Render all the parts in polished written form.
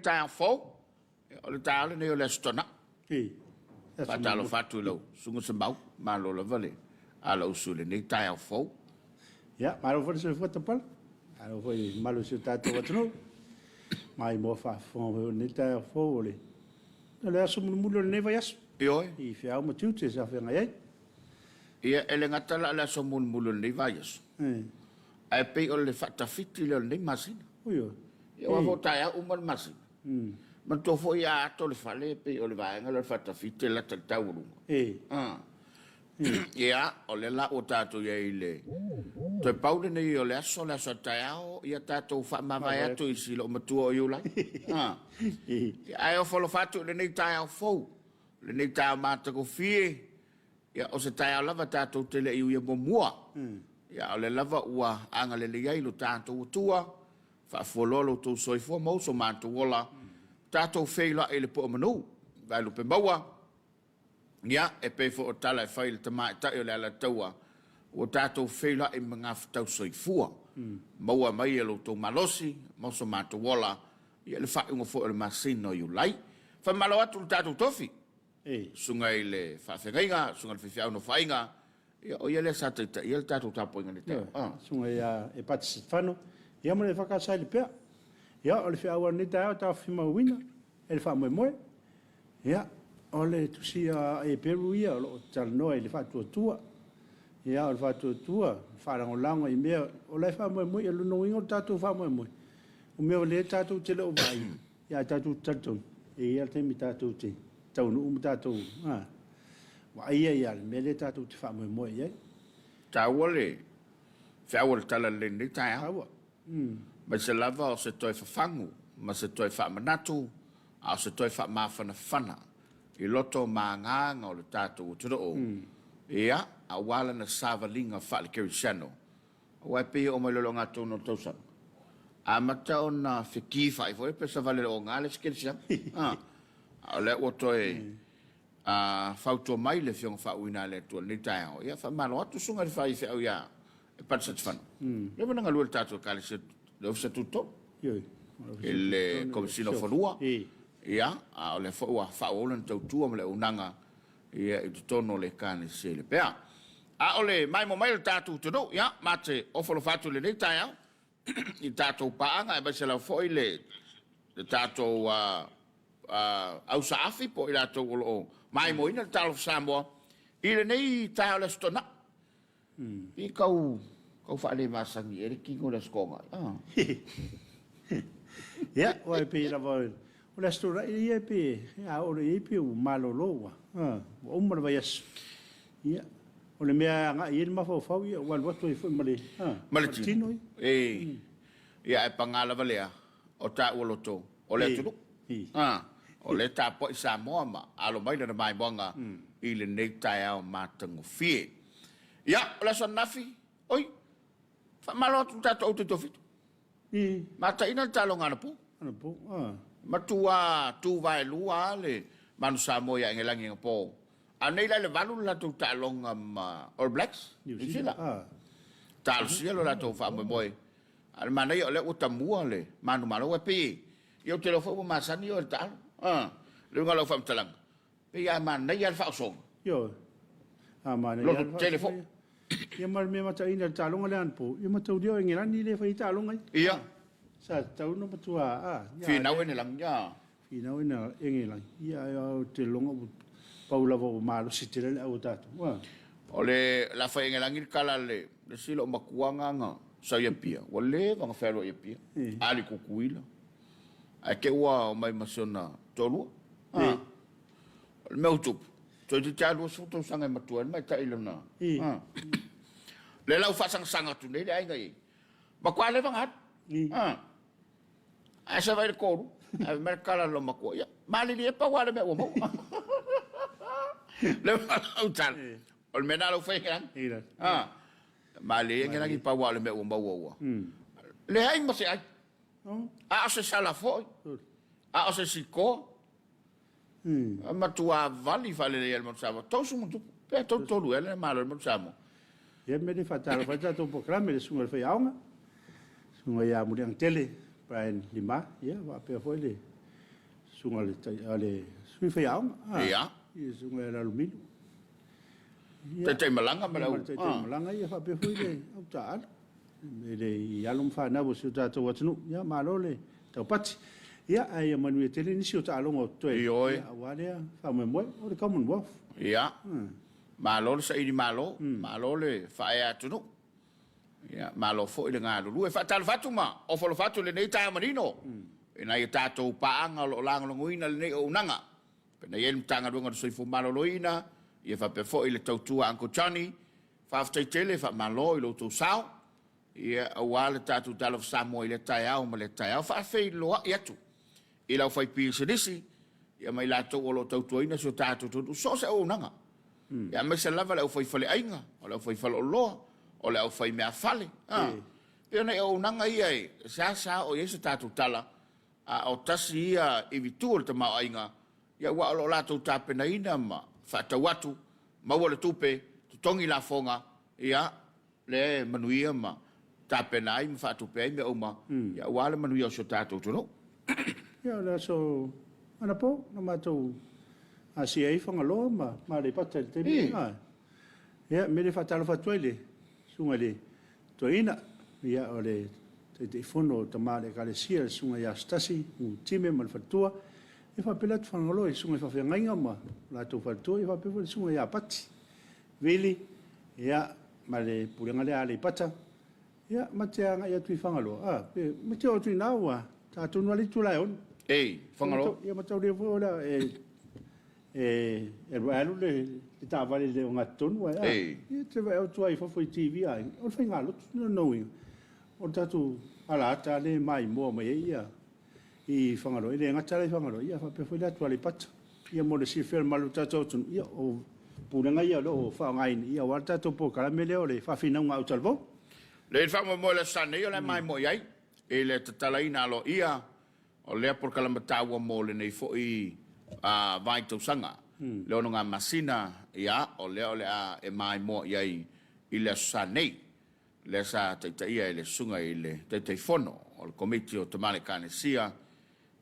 taeao fou, o le taeao lenei o le Aso Toonai. Faatalofa atu i lau Susuga Semau, malo lava le alausu i lenei taeao fou. Ia, malo foi le soifua Tapala, malo foi i le mamalu o si o tatou atunuu, maimoa faafofoga foi o lenei taeao fou o le, o le aso mulimuli o lenei vaiaso. Ioe. I feau ma tiute sa feagai ai. Ia, e le gata la o le aso mulimuli o lenei vaiaso, ae pei o le faatafiti lea o lenei masina. Ioe. Ia, aua foi o taeao uma le masina. Manatua foi a ato le fale e pei o le vaega lea o le faatafiti e lata i le taualuga. Ia, o lea la ua tatou i ai i le toe pau lenei o le aso, le aso a taeao, ia tatou faamavae atu i si loomatua o Iulai. Ae ofo alofa atu i lenei taeao fou, lenei taeao matagofie, ia o se taeao lava tatou te le i uia muamua. Ia, o lea lava ua agalelei ai lo tatou Atua, faafualoa lo outou soifua ma uso matou ola, tatou feiloai i le poe o manu, vaelupe maua. Ia, e pei foi o tala e fai i le tamaitai o le Alataua, ua tatou feiloai ma gafatau soifua, maua mai e lo outou malosi ma so matou ola, ia le faaiuga foi o le masina o Iulai. Faamalo atu i le tatou tofi, susuga i le faafeagaiga, susuga i le faifeau Nofoaiga, ia o ia lea sa taitaia le tatou tapuaiga i le taeao. Ioe, susuga ia Epati Stefano, ia ma le EFKS i Lepea. Ia, o le feau lava o lenei taeao e taofimauina e le faamoemoe. Ia, o le tusi a Eperu ia o lo o talanoa i le faatuatua. Ia, o le faatuatua, o le faalagolago i mea o la e faamoemoe. Ia o lona uiga o le tatou faamoemoe, o mea o lea tatou te le o vaai, ia ae tatou te talitonu, e i ai lava le taimi tatou te taunuu ma tatou vaaia ia le mea lea tatou te faamoemoe i ai. Taua le feau o le Talalelei i lenei taeao. Taua. Aemaise lava o se toe fafagu ma se toe faamanatu, a o se toe faamafanafana i loto ma agaga o le tatou atunuu, ia, aua lana savaliga faale-kerisiano. Aua e pei e oo mai loa i le ogatotonu o le tausaga, amata ona fekifaai foi pe savali i le oga le isi kerisiano. A o lea ua toe A fautua mai le Afioga faauuina a le Atua i lenei taeao, ia faamalo atu Susuga i le Faifeau ia Epata Satifano. Leva ona galue le tatou Ekalesia le Ofisa Tutotonu i le Komesina o Fanua, ia, a o lea foi ua faaauau lana tautua ma le auaunaga ia i totonu o le Ekalesia i Lepea. A o le maimoa mai o le tatou atunuu, ia, ma te ofo alofa atu i lenei taeao i tatou paaga aemaise lava foi le tatou ausaafi po o i latou o lo o maimoina le Talofa Samoa i lenei taeao o le Aso Toonai. I tau tau faalemasani ea le tino i le Aso Toonai. Ia, aua e pei lava o le Aso Toonai ia e pei a oo loa i ai pei ua malolo ua uma le vaiaso. Ia, o le mea e agai i ai le mafaufau, ia ua alu atu ai foi ma le, ma le tino. Ee. Ia, ae paga lava lea, o taua loto o le atunuu. O lea e tapuai Samoa ma alo mai lana maimoaga i lenei taeao matagofie. Ia, o le aso ananafi, oi, faamalo atu i le tatou aute tofitu. Mataina le taaloga anapo. Matua tuvaelua lava le Manu Samoa ia Engelagi anapo. A nei la i le 8 le latou taaloga ma All Blacks, New Zealand. Talosia lo latou faamoemoe. A o le manaia o lea ua tamua le manumalo, aua e pei e, ia ou te iloa foi ua masani oe i le taalo. Le uiga o lau faamatalaga, pei a manaia lava le faaosoga. Ioe. A manaia lava le Loto tele foi. Ia ma le mea mataina i le taaloga lea anapo, ia mataulia o Engelani lea e fai ai taaloga ia. Ia. Sa tatau ona matua, a. Finau Engelani, ia. Finau Engelani, ia ae ou te lagona ua pau lava ua malosi tele le au a tatou, a. O le la fai Engelani le tala a le isi loomatua na sau i Apia, ua leva ona fealuai i Apia, ali i Tutuila, ae te i ua omai ma si ona toalua. A. O le mea ua tupu, toeitiiti lava 20 tausaga e matua ai le matai i lona... Lea la ua faasagasag atu nei le aiga i ai. Matua leva ona alu. Ae sa vai le tolu, ae fai mai le tala a lona matua, ia, malilie pau lava le mea ua maua. Le lau tala, o le mea lena lau fai e Malilie Engelagi pau lava o le mea ua maua ua. Leai ma se ai. A o se sala foi, a o se sikoa, Matua vali faalelei e le Manu Samoa. Tosu ma tupu. Pe tolu tolu ea le malo e le Manu Samoa. Ia mea nei faatalofa ai tatou polokalame i le susuga i le faiaoga, susuga ia Muliagatele Brian Lima, ia faapea foi le Susuga i le tai, a le sui faiaoga, a, Ia. ia susuga ia Lalomilo. Ia. Taitai malaga ma le au, Ma le taitai a. malaga, ia faapea foi le au taaalo i le i alo ma fanau o si o tatou atunuu. Ia, malo le taupati. Ia, ae ia manuia tele nisi o taaloga o totoe, Ioe. ia, aua lea faamoemoe, o le Commonwealth. Ia. Malo le saili malo, malo le faaea atunuu. Ia, malo foi le galulue. Faatalofa atu ma ofo alofa atu i lenei taeao manino i nai a tatou paaga o lo o lagolagoina lenei auaunaga. Pei ona i ai le Matagaluega o le Soifua Maloloina, ia faapea foi le tautua a Uncle Johnny. Faafetai tele, faamalo i lo outou sao, ia, aua le tatou Talofa Samoa i lea taeao ma lea taeao. Faafeiloai atu i le aufaipisinisi ia ma i latou o lo o tautuaina si o tatou atunuu, so o se auaunaga, ia aemaise lava le aufaifaleaiga, o le aufaifaleoloa, o le aufaimeafale. A, pei o nai auaunaga ia e seasea oo i ai se tatou tala, a o tasi ia ivitu o le tamaoaiga, ia aua o lo o latou tapenaina ma faatau atu, maua le tupe, totogi lafoga, ia, lea e manuia ma tapena ai ma faatupe ai mea uma, ia aua le manuia o si o tatou atunuu. Ia, o le aso anapo na matou asia ai Fagaloa ma ma Aleipata i le taimi lena. Ia, me le faatalofa atu ai le susuga i le Toeaina, ia o le Taitaifono o Tama o le Ekalesia, le Susuga ia Asotasi Mutime ma le faletua, ia faapea le atu Fagaloa i le susuga i faafeagaiga ma latou faletua, ia faapea foi le susuga ia Pati Vili, ia, ma le pulega lea a Aleipata, ia, ma te agai atu i Fagaloa, a, pe, ma te oo atu i ina ua ta tonu lava le itula e 6. Ei, Fagaloa. Ia, mataulia foi o le a, e, e, e alu alu le, le taavale i le ogatotonu, ae, a, Ei. ia, te vaai atu lava i fafo i TV a aiga, o le faigalotu, lona uiga, o le tatou alaata lea e maimoa mai ai ia, i Fagaloa, e le gata la i Fagaloa, ia faapea foi le atu Aleipata. Ia mo le silafia e le mamalu o le tatou atunuu, ia o pulega ia o lo o faaaogaina, ia aua le tatou polokalame lea o le faafinauga autalavou. Le faamoemoe i le Aso Sa nei o le a maimoa i ai i le tatalaina aloaia o lea polokalame taua mo lenei foi vaitausaga, le onogamasina, ia o lea o le a e maimoa i ai i le Aso Sa nei. lea sa taitaia e le Susuga i le Taitaifono o le Komiti o Tama a le Ekalesia,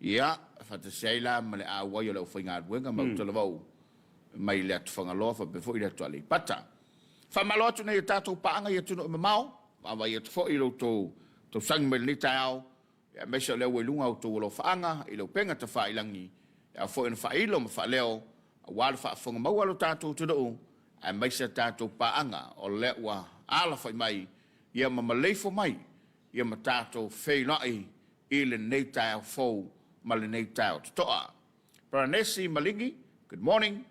ia, faatasi ai la ma le auai o le aufaigaluega ma utalavou mai le atu Fagaloa faapea foi le atu Aleipata. Faamalo atu nei a tatou paaga i atunuu e mamao, vaavaai atu foi i lo outou tausagi mai lenei taeao, aemaise o lea ua i luga outou alofaaga i le upega tafailagi, e ao foi ona faailo ma faaleo aua le faafofoga maua a lo tatou atunuu, aemaise a tatou paaga o lea ua alafai mai ia ma maleifo mai ia ma tatou feiloai i lenei taeao fou ma lenei taeao totoa. Paranesi Maligi, good morning.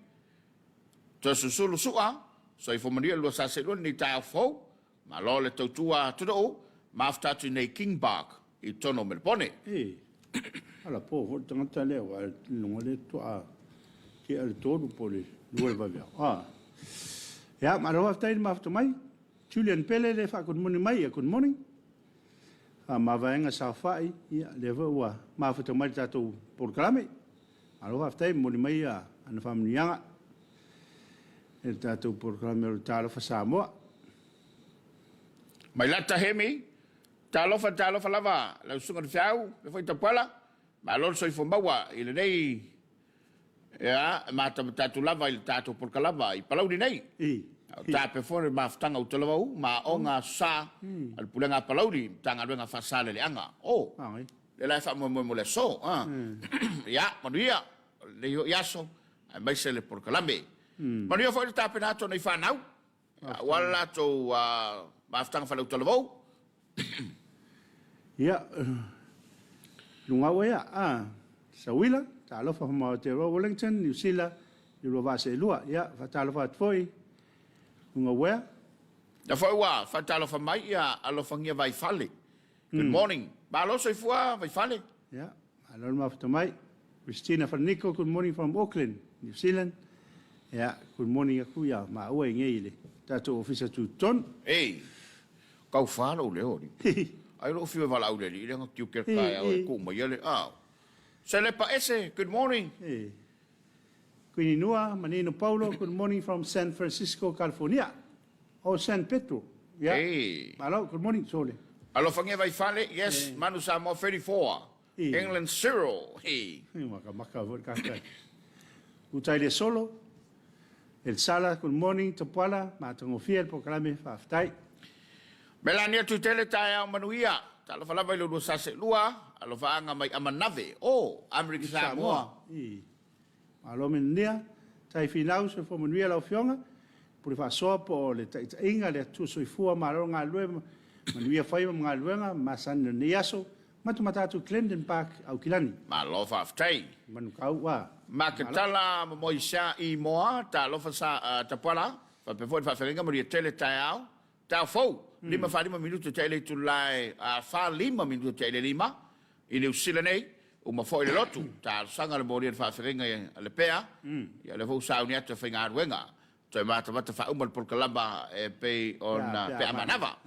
Toesusulu Sua, soifua manuia le 2 lenei taeao fou. Malo le tautua atunuu, mafuta atu i nei King Park i totonu o Melepone. E, ala po foi le tagata lea, aua e luga lea toa tea le 3 po o le 2 le vaveao. Ah. Ia, malo faafetai le mafuta mai. Julian Pele le faa good morning mai, ia good morning. Faamavaega saofai, ia lea foi ua mafuta mai le tatou polokalame. Malo faafetai, momoli mai ia ana faamanuiaga i le tatou polokalame o le Talofa Samoa. Mailata Hemi, Talofa, talofa lava lau susuga i le Feau, le foi Tapuala, malo le soifua maua i lenei ia matamata atu lava i le tatou polokalama i Palauli nei. O tape foi le mafutaga o Talavou ma aoga aso sa a le Pulega a Palauli, Matagaluega Faasaleleaga. O, lea la e faamoemoe mo le aso. Ia, manuia lenei foi aso, aemaise le polokalame. Manuia foi le tapena atu o nei fanau, aua le latou mafutaga faaleutalevou. Ia, luga ea, a, Sauila, talofa from Aotearoa, Wellington, New Zealand, i lua vaa seelua. Ia, faatalofa atu foi, luga uea. Lea foi ua faatalofa mai ia Alofagia Vaifale. Good morning. Malo soifua Vaifale. Ia, malo le mafuta mai. Christina Falaniko, good morning from Auckland, New Zealand. Ia, good morning aku ia maua i ngei i le tatou ofisa tutotonu. Ei, kau wha lou leo ni. Ai lou fiu e wala au le li, lenga tiu ke kai au e ku mai ele. Ah. Selepa ese, good morning. Hey. Queenie Nua, Manino Paulo, good morning from San Francisco, California. Oh, San Pedro. Yeah. Hey. Malo, good morning, Sole. Alofagia Vaifale, yes, Manu Samoa 34. England 0. He. Makamaka foi le kaka. Utai le solo. El Sala, good morning, Tapuala, matagofie le polokalame, faafetai. Melania Tuitele taeao manuia. Talofa lava i lo lua Saselua, alofaaga mai Amanave, o Amerika Samoa. I. Malo Melania, tai finau, soifua manuia lau afioga, pule faasoa po o le taitaiga le Atua soifua malo le galulue, manuia faiva ma galuega masani o lenei aso, matamata atu i Clendon Park, Aukilani. Malo faafetai. Manukau a. Maketala ma Moisa i Moa, talofa sa Tapuala, faapea foi le faafeagaiga manuia tele taeao, taeao fou, 5 fa 5 minute tea i le itula e fa 5 minute tea i le 5 i Niu Sila nei, uma foi le lotu, talosaga le molia le faafeagaiga a Lepea, ia lea foi ua sauni atu e faigaluega Toe matamata faauma le polokalama e pei ona pe a manava.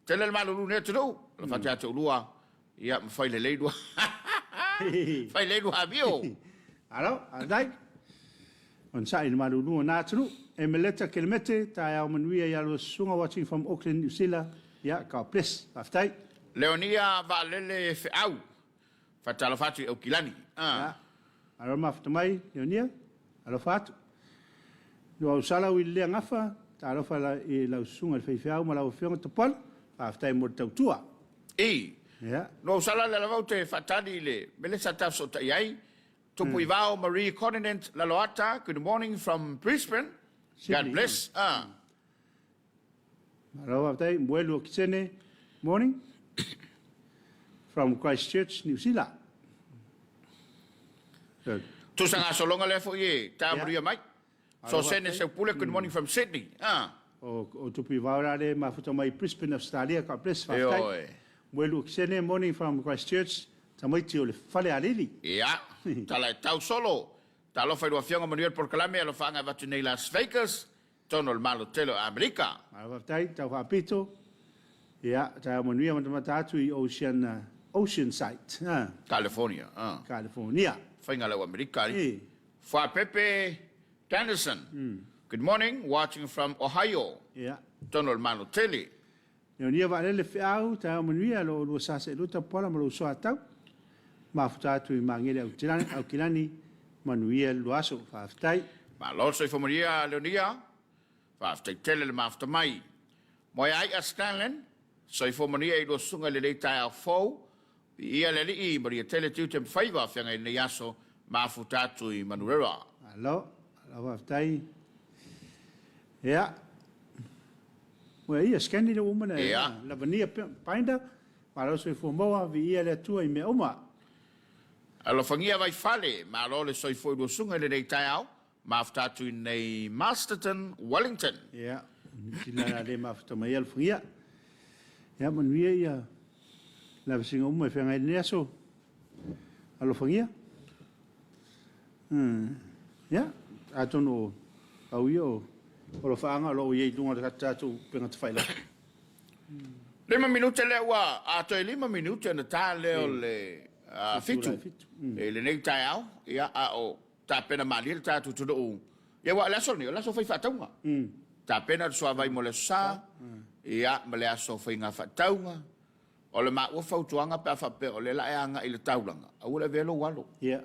Tele le malulu nei atunuu, la fate atu ulua, ia ma fai lelei lua. Fai lelei lua amio. Alo, alai. Onosai i le malulu o na atunuu. Emeleta Kelemete, taeao manuia ia lua susuga watching from Auckland, New Zealand. Ia, God bless. Faafetai. Leonia Vaalele Feau, Faatalofa atu i Aukilani. Ia, malo mafuta mai, Leonia. Alofa atu. Nuausala ui lelea gafa, talofa la, i lau susuga i le faifeau ma lau afioga Tapuala, faafetai mo le tautua. I. Ia. Nuausala lea lava ou te faatali i le mea lea sa ta fesootai ai. Tupuivao Marie Continent Laloata, good morning from Brisbane. God bless. Ah. Malo faafetai, Moelu Okitene, morning from Christchurch, New Zealand. So, Tusa gasologa lea foi e tamuria mai. Sosene Seupule, good morning from Sydney. Ah. O, o Tupu Vao la le mafuta mai Brisbane, Australia. God bless. Faafetai. Moelu Okitene, morning from Christchurch. Tamaiti o le fale alili. Ia, tala e tau solo. Talofa i lua afioga manuia le polokalame alofaaga e avatu nei Las Vegas. Tonu o le Malo tele o Amerika. Malo faafetai, tau faapito. Ia, taeao manuia matamata atu i Ocean, Oceanside. California, ah. California. Faiga lau Amerika ali. E. Fuapepe Danielson. Good morning, watching from Ohio. Ia. Tonu o le Malo tele. Leonia Vaalele Feau, taeao manuia lo olua sa seelua tapuala ma lou soatau. Mafuta atu i Magele Aukilani, manuia le lua aso. Faafetai. Malo le soifua manuia Leonia, faafetai tele le mafuta mai. Moeaia Stanlin, soifua manuia i lua susuga i lenei taeao fou, viia le Alii, manuia tele tiute ma faiva feagai i lenei aso, mafuta atu i Manurewa. Malo, malo faafetai. Ia, Ua ia, scan le uma na Ia. lavania binder, malo soifua maua, viia le Atua i mea uma. Alofagia Vaifale, malo le soifua i lua susuga i lenei taeao, mafuta atu i nei Masterton, Wellington. Ia, sila la le mafuta mai alofagia. Ia, manuia ia lavasiga uma e feagai i lenei aso. Alofagia. Ia, atonu o au ia o alofaaga o lo o i ai i luga o le tatou upega tafailagi. 5 minute lea ua a toe 5 minute ona ta lea o le 7 i lenei taeao, ia a o tapena malie le tatou atunuu. Ia aua o le aso lenei o le aso fai faatauga. Tapena le suavai mo le aso Sa, ia ma le aso faiga faatauga. O le maua fautuaga pe a faapea o lea la e agai i le taulaga, aua le avea lou alo. Ia.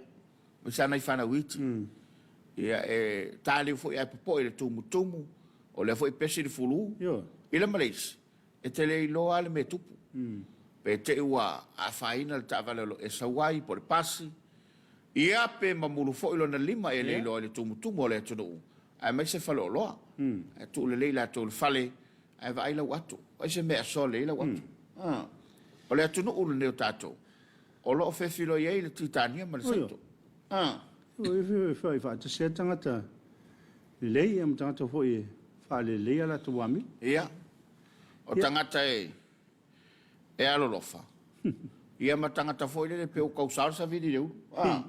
Aemaise lava nai fanau iti. Ia e taliu foi ae popoe i le tumutumu, o lea foi e pesi le fulu. Ioe. I le ma le isi, e te le iloa lava le mea e tupu. Pe te i ua afaina le taavale o lo o e sau ai po o le pasi, ia pe mamulu foi lona lima e le iloa i le tumutumu o le atunuu, aemaise faleoloa. Ae tuu lelei latou i le fale Ae vaai lau ato. Vaai se mea e sole ai lau ato. Mm. O le atunuu lenei o tatou, o lo o fefiloi ai le Titania ma le Saito. Ah. E faatasi ai tagata lelei ia ma tagata foi e faalelei a latou amio. Ia. O tagata e e alolofa. Ia ma tagata foi lele pe ua tausa le savili i le ulu. Ah.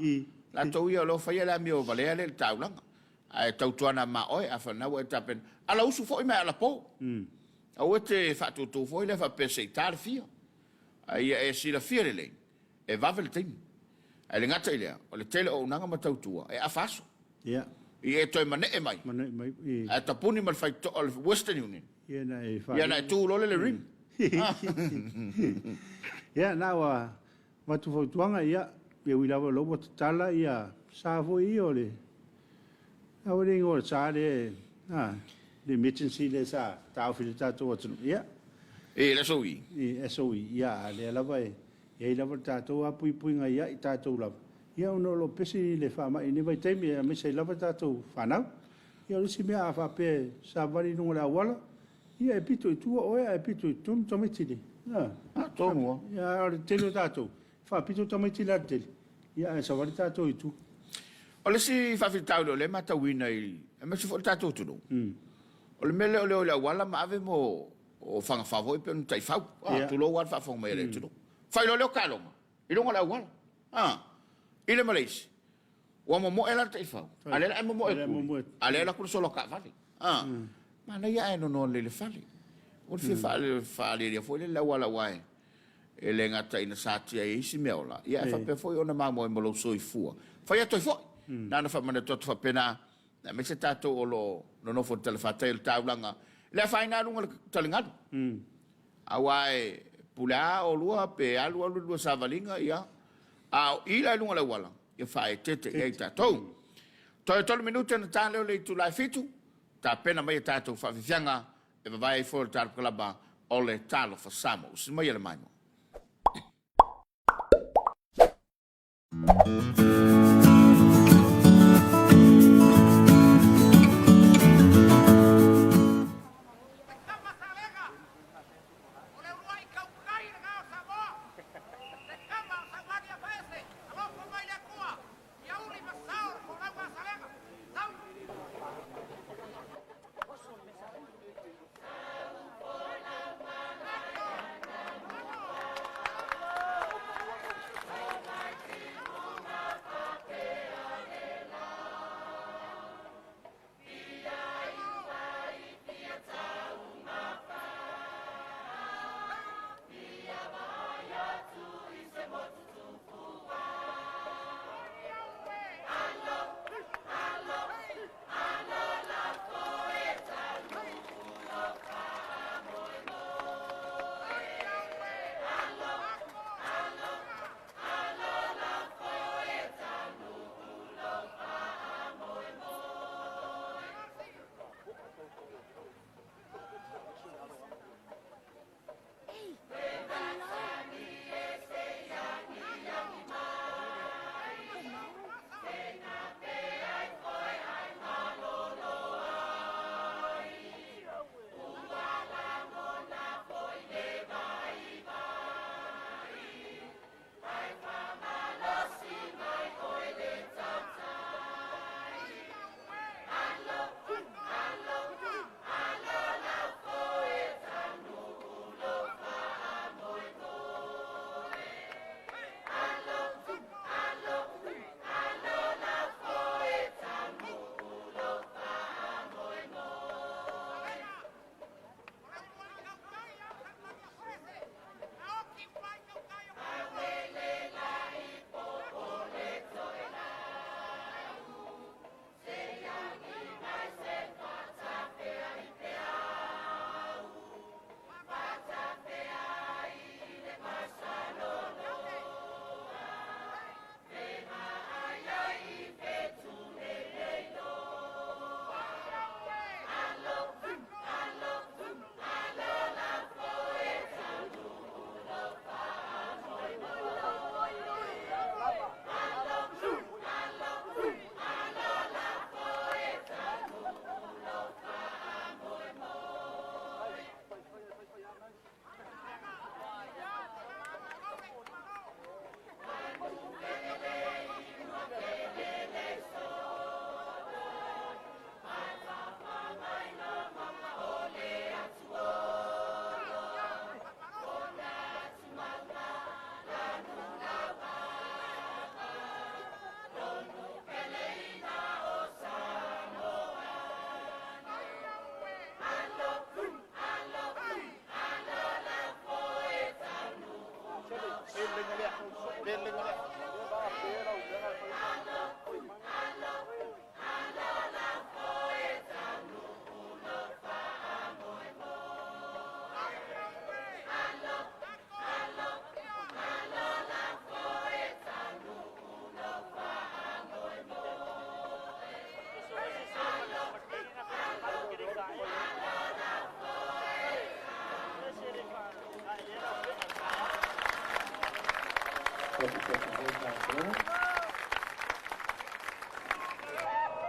Latou ia o lo o faia le amio valea lea i le taulaga. Ae tautuana ma oe, afai na ua e tapena. Ala usu foi mai ala po. Aua e te faatutu foi lea faapea se i ta le fia. A ia e silafia lelei, e vave le taimi. Ae le gata i lea, o le tele o auaunaga ma tautua e afa aso. Ia. I e toe manee mai. Manee mai. I. Ae tapuni ma le faitotoa o le Western Union. Ia na e Ia na e tu loa le rim. Ia na ua. Avatu fautuaga, ia, e ui lava o lea ua tatala ia sa foi ia o le, a ua le igoa o le sa lea, a, le emergency lea sa taofi i le tatou atunuu, ia. E, le SOE. I SOE, ia, a lea lava e i ai lava le tatou puipuiga ia i tatou lava, ia ona o lo o pesi le faamai i lenei vaitaimi, aemaise ai lava tatou fanau. Ia o le isi mea a faapea e savavali i luga o le auala, ia e pito i tua oe ae pito i totonu tamaiti le. A, tonu lava. Ia, o le tele o tatou, e faapito tamaiti i le alatele, ia ae savali tatou i tua. O le isi faafitauli o lea e matauina i, aemaise foi le tatou atunuu, o le mea lea o le o i le auala ma ave mo o fagafau foi pe ona taifau. Ah, tulou lava le faafofoga mai a le atunuu. Fai loa lea o taaloga i luga o le auala. Ah, i le ma le isi. Ua momoe la le taifau, a lea la e momoe tuli, a lea e alu atu le solo a taavale. Ah, manaia ae nono lelei i le fale. Ua le fia faalialia foi lea i le auala aua e le gata ina satia ai isi meaola, ia ae faapea foi ona mamoe ma lou soifua. Fai atu ai foi, na ona faamanatu atu faapena, aemaise tatou o lo o nonofo i le talafatai o le taulaga, le afaina lava luga o le taligalu. Aua e pule lava oulua pe alu alu le lua savaliga, ia, a o i la i luga o le auala, ia faaeteete i ai tatou. Toe 3 minute ona ta lea o le itula e 7, tapena mai a tatou faafiafiaga e vavae ai foi o le tatou kalaba o le Talofa Samoa. Usi maia le maimoa. Le tama Salega, o le uluai tautai lena o Samoa, le tama o Saumani Afaese, alofa mai le Atua, ia uli ma sao le folauga a Salega. Sau!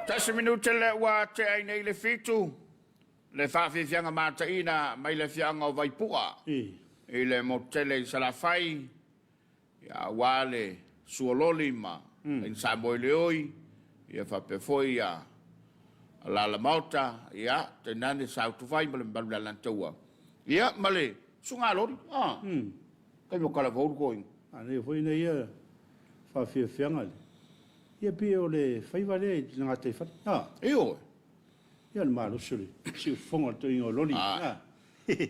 Tasi minute lea ua tea ai nei le fitu, le faafiafiaga mataina mai le afioaga o Vaipua i le motu tele i Salafai, aua le suololi ma Aiga Samoeleoi, ia faapea foi ia Alaalamaota, ia tainane Sautuvai ma le mamalu i le Alataua, ia ma le Sugaloli, ah, taimi o Kalavaulu toeaiina. Manaia foi ina ia faafiafiaga le, ia pei o le faiva lea i le gataifale, ah. Ioe. Ia o le malosi o le siufofoga o le toeaina o loli, ah.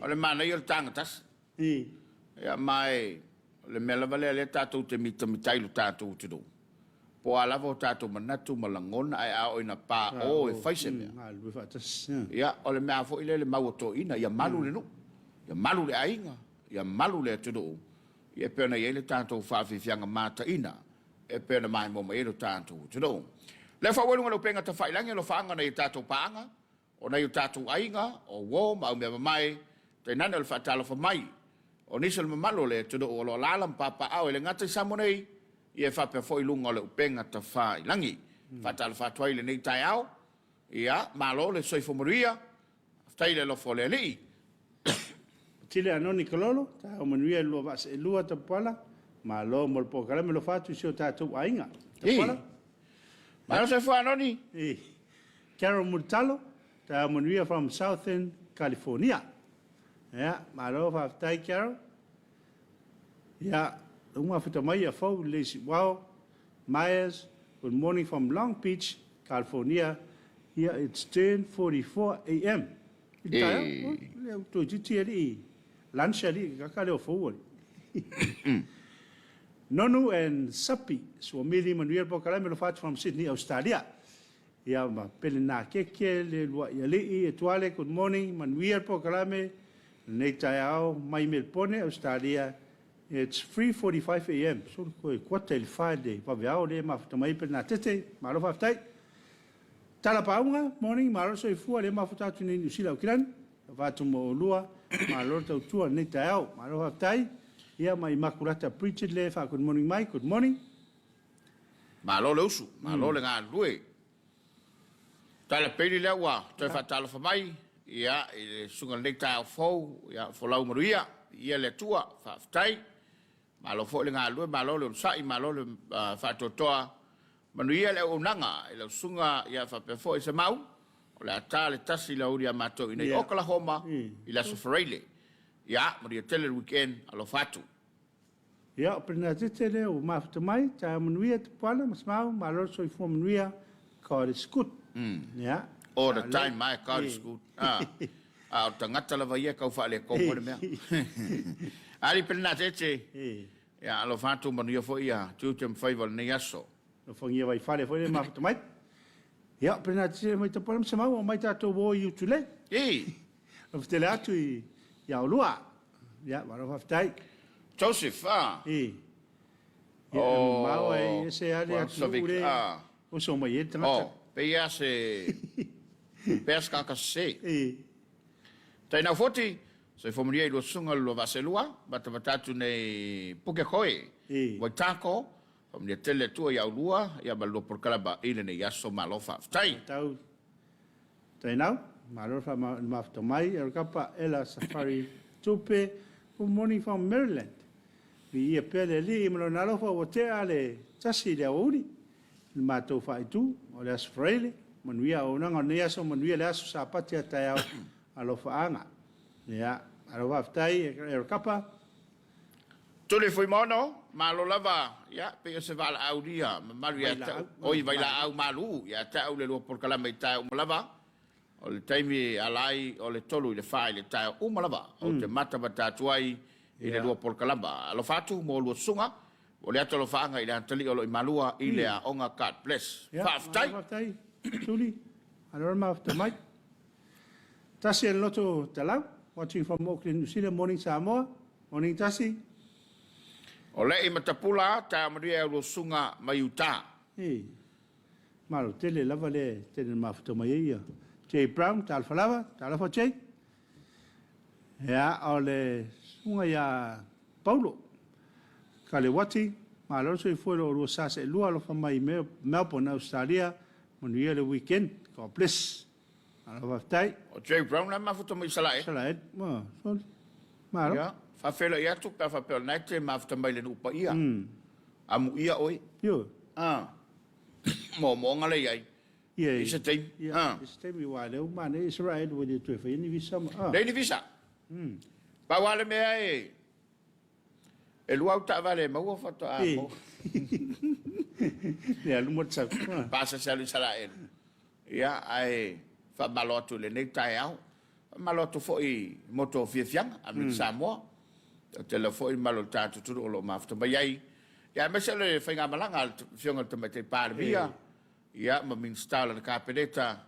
O le manaia o le taga tasi. Ia, ma e, o le mea lava lea lea tatou te mitamita ai i lo tatou atunuu, po o a lava o tatou manatu ma lagona, ae a oo ina pa o e fai se mea, ia, o le mea foi lea le mau a toeaiina, ia malu le nuu, ia malu le aiga, ia malu le atunuu, ia e pei ona i ai le tatou faafiafiaga mataina e pei ona maimoa mai ai lo tatou atunuu. Lea foi ua i luga o le upega tafailagi alofaaga o nai a tatou paaga, O nai o tatou aiga, o uo ma au mea mamae, tainane o le faatalofa mai o nisi o le mamalu o le atunuu o lo o alaala ma papaaao e le gata i Samoa nei, ia e faapea foi i luga o le upega tafailagi. Faatalofa atu ai i lenei taeao, ia, malo le soifua manuia, faafetai i le alofa o le Alii. Tile Anoni Kalolo, taeao manuia i le lua vaa seelua Tapuala, malo mo le polokalame alofa atu i si o tatou aiga. Tapuala. Malo soifua Anoni. Carol Mulitalo, taeao manuia from Southern California. Ia, malo faafetai Carol. Ia, uma futa mai a fou le Siuao, Myers, good morning from Long Beach, California. Here it's 10:44 a.m. I le taeao, le toeitiiti alii lunch alii kaka leo fou alii. Nonu and Sapi, Suamili manuia le polokalame alofa atu from Sydney, Australia. Ia ma pele nā keke le luaʻi aliʻi e Tuale, good morning, manuia le polokalame lenei taeao mai Melbourne, Australia. It's 3:45 a.m. So koe kuata i le fa le vaveao le mafuta mai pele nā tete, malo faafetai. Tala paunga, morning, malo soifua le mafuta atu nei Niu Sila Aukilani. Alofa atu mo oulua, malo le tautua lenei taeao, malo faafetai. Ia ma Imakulata Bridget le fa good morning mai, good morning. Malo le usu, malo le galulue. Tala Bailey lea ua toe faatalofa mai ia i le susuga i lenei taeao fou, ia folau manuia, viia le Atua, faafetai. Malo foi le galulue, malo le onosai, malo le faatoatoa. Manuia le auaunaga i lau susuga ia faapea foi Semau, o le a ta le tasi i le aoauli ia matou i nei Oklahoma i le Aso Faraile. Ia, manuia tele le weekend, alofa atu. Ia, o Bernadette lea ua mafuta mai, taeao manuia Tupuana ma Semau, malo le soifua manuia, God is good. Ia. All the time, my God is good. Ah, a o le tagata lava ia e tau faaletonu ai le mea. Ali Bernadette, ia alofa atu manuia foi ia tiute ma faiva o lenei aso. Alofagia Vaifale foi lea e mafuta mai. Ia, o Bernadette mai Tupuana ma Semau, omai tatou o i Utulei. Alofa tele atu ia oulua. Ia, malo faafetai. Joseph, ah. E. Ia, e mamao e ese lava le atunuu le oso mai ai le tagata. Oh, pei lava se, pei lava se tagata sese. E. Tainau Foti, soifua manuia i lua susuga le lua vaa seelua, matamata atu nei Pukekohe, Waitako, faamanuia tele le Atua ia oulua, ia ma le lua polokalama i lenei aso, malo faafetai. Tau Tainau, malo le mafuta mai, Erikapa Ella Safari Tupe, good morning from Maryland. Viia pea le Alii ma Lona alofa ua tea le tasi i le aoauli, i le matou faaitu, o le Aso Faraile, manuia auaunaga o lenei aso, manuia le aso Sapati a taeao, alofaaga. Ia, malo faafetai Erikapa. Tuli Fuimaono, malo lava, ia, pei o se valaau lia mamalu ia te au, oi, vailaau malu ia te au le lua polokalame i taeao uma lava, o le taimi e ala ai o le tolu i le fa i le taeao uma lava, ou te matamata atu ai i le lua polokalama. Alofa atu mo lua susuga, ua le atu alofaaga i le atalii o lo o i Malua i le aoga God bless. Ia, Faafetai! malo faafetai Tuli, malo le mafuta mai. Tasi e le loto talau, watching from Auckland, New Zealand, morning Samoa. Morning Tasi. O Le'i ma Tapula, taeao manuia e au susuga mai uta. E malo tele lava le tele na mafuta mai ai ia Jay Brown, talofa lava, talofa Jay. Ia, o le susuga ia Paulo Kalewati. Malo le soifua i lo oulua sa seelua alofa mai i Melbourne Australia manuia le weekend God bless. Malo faafetai. O Jay Brown la e mafuta mai Isalaeli. Isalaeli ma soli. Malo. Ia, faafeiloai atu pe a faapea o lena e te mafuta mai i le nuu paia. Amuia oe. Ioe. Ah. Moomooga la i ai. Ia, I se taimi. Ia, Ah. i se taimi aua o lea ua manaia Isaraeli ua le toe faia ni visa ma. Ah. Leai ni visa. Pau lava le mea e E lua au taavale e maua faatoa maua. Le alu mo le sau. Pasese alu i Isaraelu. Ia, ae faamalo atu i lenei taeao. Faamalo atu foi i moto o fiafiaga, Amerika Samoa. Tele foi mamalu o le tatou atunuu o lo o mafuta mai ai. Ia, aemaise o le faigamalaga a le Afioga i le Tamaitai Palemia, ia, ma Minisita o lana Kapeneta,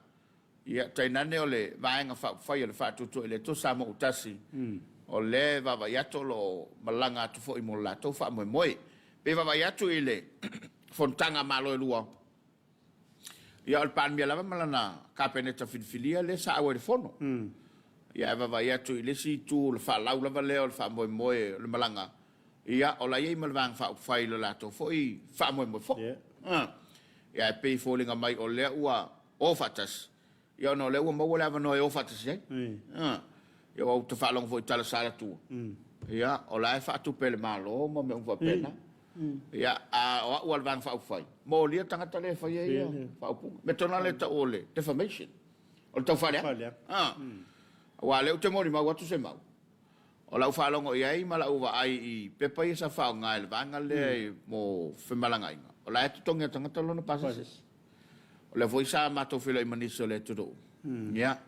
Ia, tainane o le Vaega Faaupufai o le Faatuatua i le Atua Samoa Autasi, o lea e vaavaai atu o lo o malaga atu foi mo le latou faamoemoe. Pe vaavaai atu i le Fonotaga a Malo e lua, ia o le Palemia lava ma lana Kapeneta filifilia lea sa auai i le Fono. Ia, ae vaavaai atu i le isi itu o le faalau lava lea o le faamoemoe o le malaga, ia o la e i ai ma le Vaega Faaupufai i le latou foi faamoemoe foi. Ia, ae pei e foliga mai o lea ua O faatasi, ia ona o lea ua maua le avanoa e o faatasi ai. Ia aua ou te faalogo foi i tala sa alu atua, ia o la e faatupe e le Malo ma mea uma faapena. Ia a o au a le Vaega Faaupufai, molia le tagata lea e faia ia faaupuga. Mea tonu lava lea e tau o le defamation, o le taufaaleaga. Aua o lea ou te molimau atu se mau, o lau faalogo i ai ma lau vaai i pepa ia sa faaaoga e le vaega lea mo femalagaaiga, o la e totogi e le tagata lona pasese. O lea foi sa matou feiloai ma nisi o le atunuu, ia,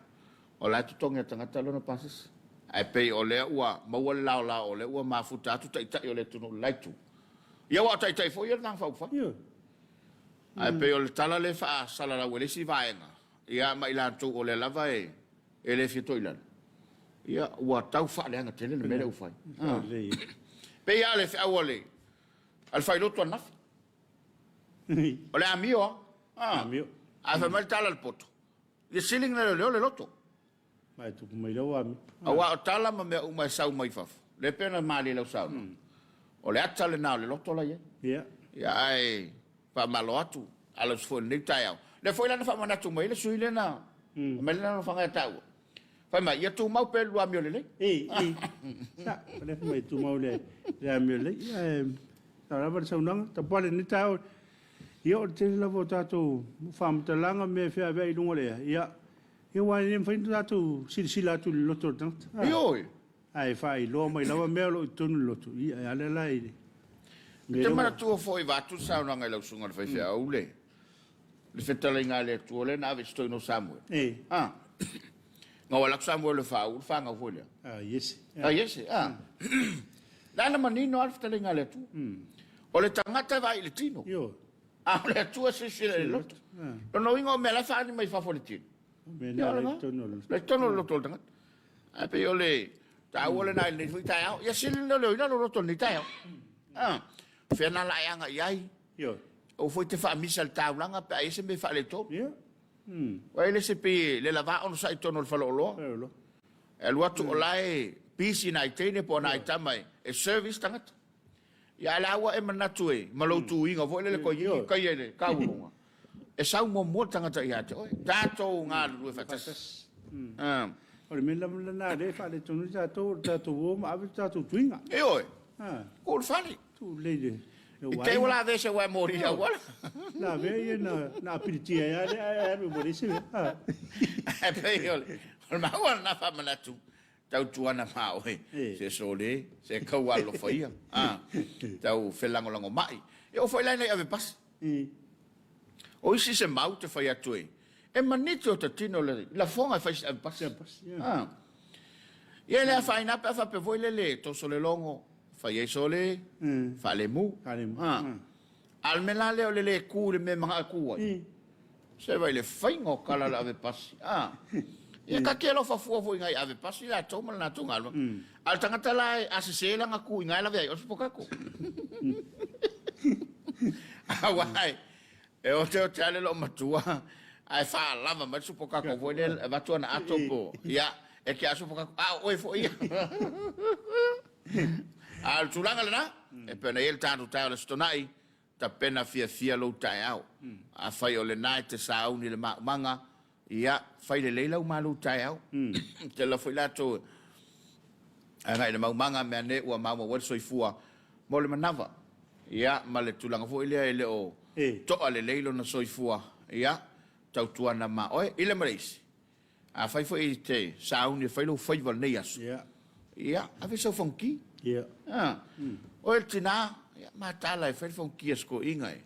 o la e totogi e le tagata lona pasese. Ae pei o lea ua maua le laolao o lea ua mafuta atu taitai o le atunuu i le la itu. Ia aua o taitai foi ia o le Vaega Faaupufai. Ae pei o le tala lea e faasalalau e le isi vaega, ia ma i latou o lea lava e le fia toilalo, ia ua tau faaleaga tele le mea lea ua fai. Pei lava o le feau a le failotu ananafi. O le amio lava. Ah. Amio. Ae fai mai le tala a le poto, ia sili ona leoleo le loto. Ma e tupu mai lau amio. Aua o tala ma mea uma e sau mai fafo, lea pei ona malie i lau saunoaga. O le ata lena o le loto la i ai. Ia. Ia ae faamalo atu, ala usu foi i lenei taeao. Lea foi la na faamanatu mai ai le sui lea na aumai le lanofaga ia taua. Fai mai, ia tumau pea le lua amio lelei. E, e, sa, o lea fai mai tumau le, le amio lelei. Ia, e, sa lava le saunoaga, tapuai lenei taeao. Ia, o le tele lava o tatou faamatalaga, mea e feaveai i luga o le ea, ia, ia aua e le mafai ona tatou silasila atu i le loto o le tagata. Ioe. Ae faailoa mai lava mea o lo o i totonu o le loto, ia, e ala la i le Ou te manatua foi vaeatu le saunoaga i lau susuga i le faifeau, le le fetalaiga a le Atua lea na ave i se toeaina o Samuele. E. A. Na o alu atu Samuele e faauu le fanau foi lea. A Iese. A Iese, a. La na manino lava le fetalaiga a le Atua. O le tagata e vaai i le tino. Ioe. A o le Atua e silasila i le loto. Lona uiga o mea la e faaali mai fafo i le tino. O mea na la i totonu o le loto. La i totonu o le loto o le tagata. Ae pei o le taua lena i lenei foi taeao. Ia sili ona leoina lou loto i lenei taeao. A. Fea na la e agai ai. Ioe. Aua foi e te faamisa i le taulaga pe a i ai se mea e faaletonu. Ia. Aua e le se pei e le lava onosai i totonu o le faleoloa. Faleoloa. E alu atu o la e busy nai teine po o nai tama e service tagata. Ia ae la ua e manatu e ma lou tuiga foi lele koe i kai ai le kauuluga. E sau muamua le tagata ia te oe. Tatou galulue faatasi. O le mea lava lena lea e faaletonu ai tatou, o le tatou o ma ave le tatou tuiga. Ioe. Tuu le fale. Tuu lelei le I te i ua lavea se uaea moli i le auala. Lavea ia na apilitia ai lava lea ae alu ai ma le isi mea. Ae pei o le maua lena faamanatu, tautuana ma oe, se sole, se tau alofa ia, tau felagolagomai. E oo foi la ina i ave pasi. O isi se mau te fai atu e, e maniti o ta tino le lafoga e fai se ave pasi. Ia e le afaina pe a faapea foi lele toso le logo, fai ai sole, faalemu. A o le mea la lea o le le ku i le mea e manao e ku ai. Se vai le faiga o tala o le ave pasi. Ia ta te alofa fua foi ngai ave pasi latou ma le latou galuega. A o le tagata la a sese lana ku i na e lave ai, o le sipokako. Aua e oteote lava le loomatua ae faalava mai le supokako foi lea e avatu ana ato po ia e te a supokako a o oe foi ia. A o le tulaga lena. E pei ona i ai le tatou taeao i le Aso Toonai, tapena fiafia lou taeao. Afai o lena e te sauni i le maumaga, ia, fai lelei lau malu taeao. Tele foi latou e agai i le maumaga meaane ua maumau ai le soifua mo le manava. Ia, ma le tulaga foi lea e le o to'a lelei lona soifua, ia, tautuana ma oe i le ma le isi. Afai foi e te sauni e fai lou faiva i lenei aso, ia, ave sau fonoki. Oe le tina, ia, mataala e fai le fonoki a si toeaina e.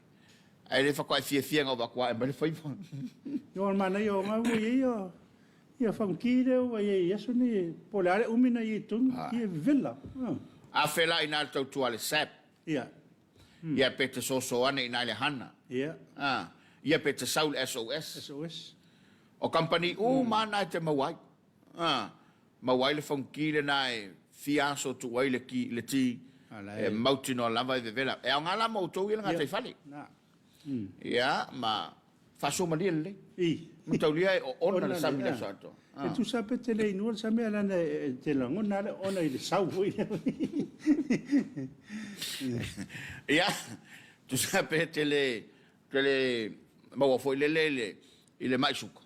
Ae le faatoa e fiafia na ova atu ae mai le faiva. Ua manaia o ga ua i ai ia fonoki lea ua i ai i aso nei, po o le a le umi na i ai i totonu, ia vevela. A fela i ina le tautua a le SAP. Ia pe te soso ane i ina i le Hana. Ia pe te sau i le SOS. SOS. O kamupani uma lava na e te maua ai. Maua ai le fonoki lena e fia aso tuu ai le ki, le ti, e mautinoa lava e vevela. E aoga la mo outou ia le gataifale. Ia, ma faasoa malie lelei. Mataulia e oona le sami i le aso atoa. E tusa pe te le inua le sami, ae leaga e te lagona lava le oona i le sau foi lea. Ia, tusa pe te le, te le maua foi lele i le, i le mai suka.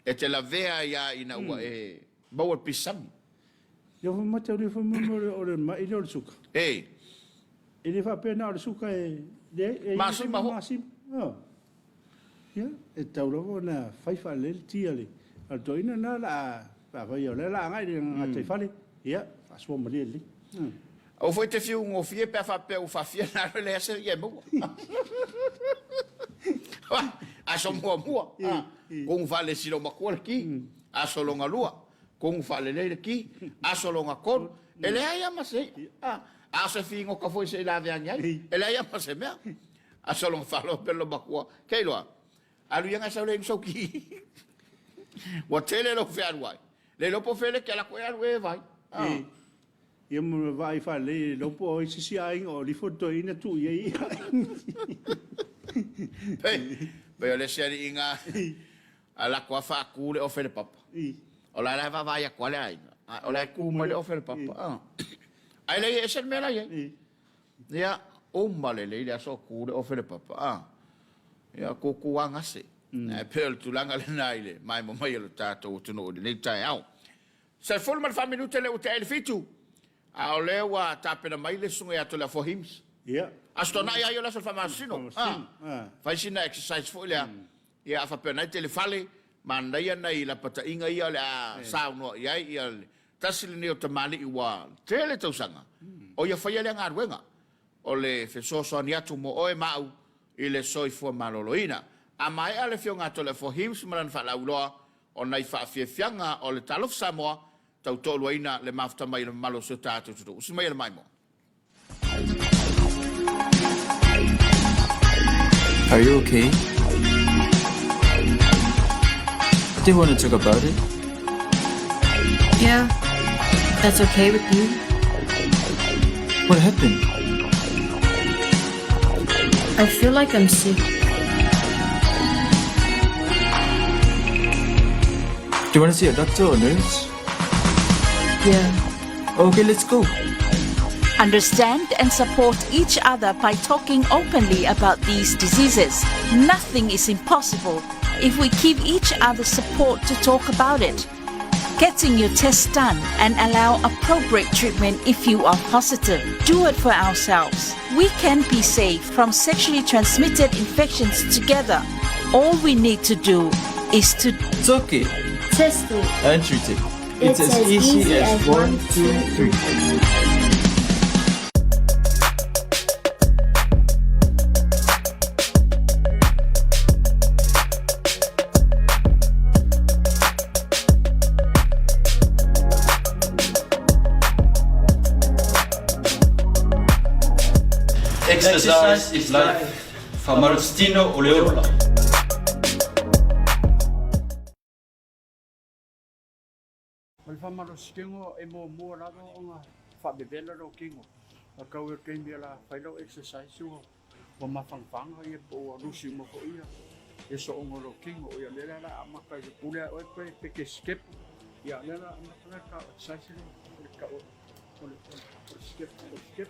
E te lavea ai lava ina ua e maua le pisi sami. Ia ua mataulia foi mo mea o le mai lea o le suka. E. E le faapea na o le suka e leai e masima foi. Masima. Ia, e tatau lava ona fai faalelei le ti a le toeaina lena la a pe afai o lea o le a agai i le gataifale, ia, faasoa malie lelei. Aua foi e te fiu gofie pe a faapea ua faafia ona alu e leai se ia e maua. Aso muamua, kogu faalesi lou matua le ki. Aso lona lua, kogu faalelei le ki. Aso lona tolu, e leai lava ma se i'a. A o se figota foi se i lave ane ai, e leai lava ma se mea. Aso lona faaloa pe lou matua, keiloa, alu ia na sau le inu sau ki. Ua tele lou fealuai. Le iloa po o fea le ke alu atu e alu e vai. Ia ma vaai faalelei e iloa po o ai se isi aiga o lifo le toeaina tuu i ai ia. Pei o le isi aliiga a lako a faatu le ofe i le papa. O la e vaavaai atu lava le aiga, a o la e tu mai le ofe i le papa. Ae leai e ese le mea la e i ai. Ia, uma lelei le aso o tu le ofe i le papa. Ia, tutu lava gase. Ae pei o le tulaga lena i le maemo mai o le tatou atunuu i lenei taeao. 14 minute lea ua tea ai le fitu, a o lea ua tapena mai le susuga ia Toleafoa Hims. Ia. Aso Toonai lava ia o le aso o le faamalosino. Ah. Fai sina exercise foi lea. Ia a faapea o na e tele fale, manaia nai lapataiga ia o le a saunoa i ai ia le tasi lenei o tamalii ua tele tausaga o ia faia lea galuega o le fesoasoani atu mo oe ma au i le soifua maloloina. A maea le afioga a Toleafoa Hims ma lana faalauiloa, O nai faafiafiaga o le Talofa Samoa, tau toaluaina le mafuta mai i le mamalu o si o tatou atunuu. Usi maia le maimoa. Are you okay? Do you want to talk about it? Yeah, that's okay with you. What happened? I feel like I'm sick. Do you want to see a doctor or nurse? Yeah. Okay, let's go. Understand and support each other by talking openly about these diseases. Nothing is impossible if we give each other support to talk about it. Getting your test done and allow appropriate treatment if you are positive. Do it for ourselves. We can be safe from sexually transmitted infections together. All we need to do is to Talk it Test it. and treat it. It's, as, easy, as 1, 2, 3. Exercise is life. Faamalositino o le ola. O le faamalositino e muamua lava ona faavevela lou tino, a tau i le taimi o le a fai lau exercise ua ua mafanafana ia po ua lusi uma foi ia ia sooga o lou tino. Ia o lea la o le a amata i le pule a oe pe pe te sitepu, ia o lea la o le a amata la le tau exercise lea o le tau. O le skip, o le skip.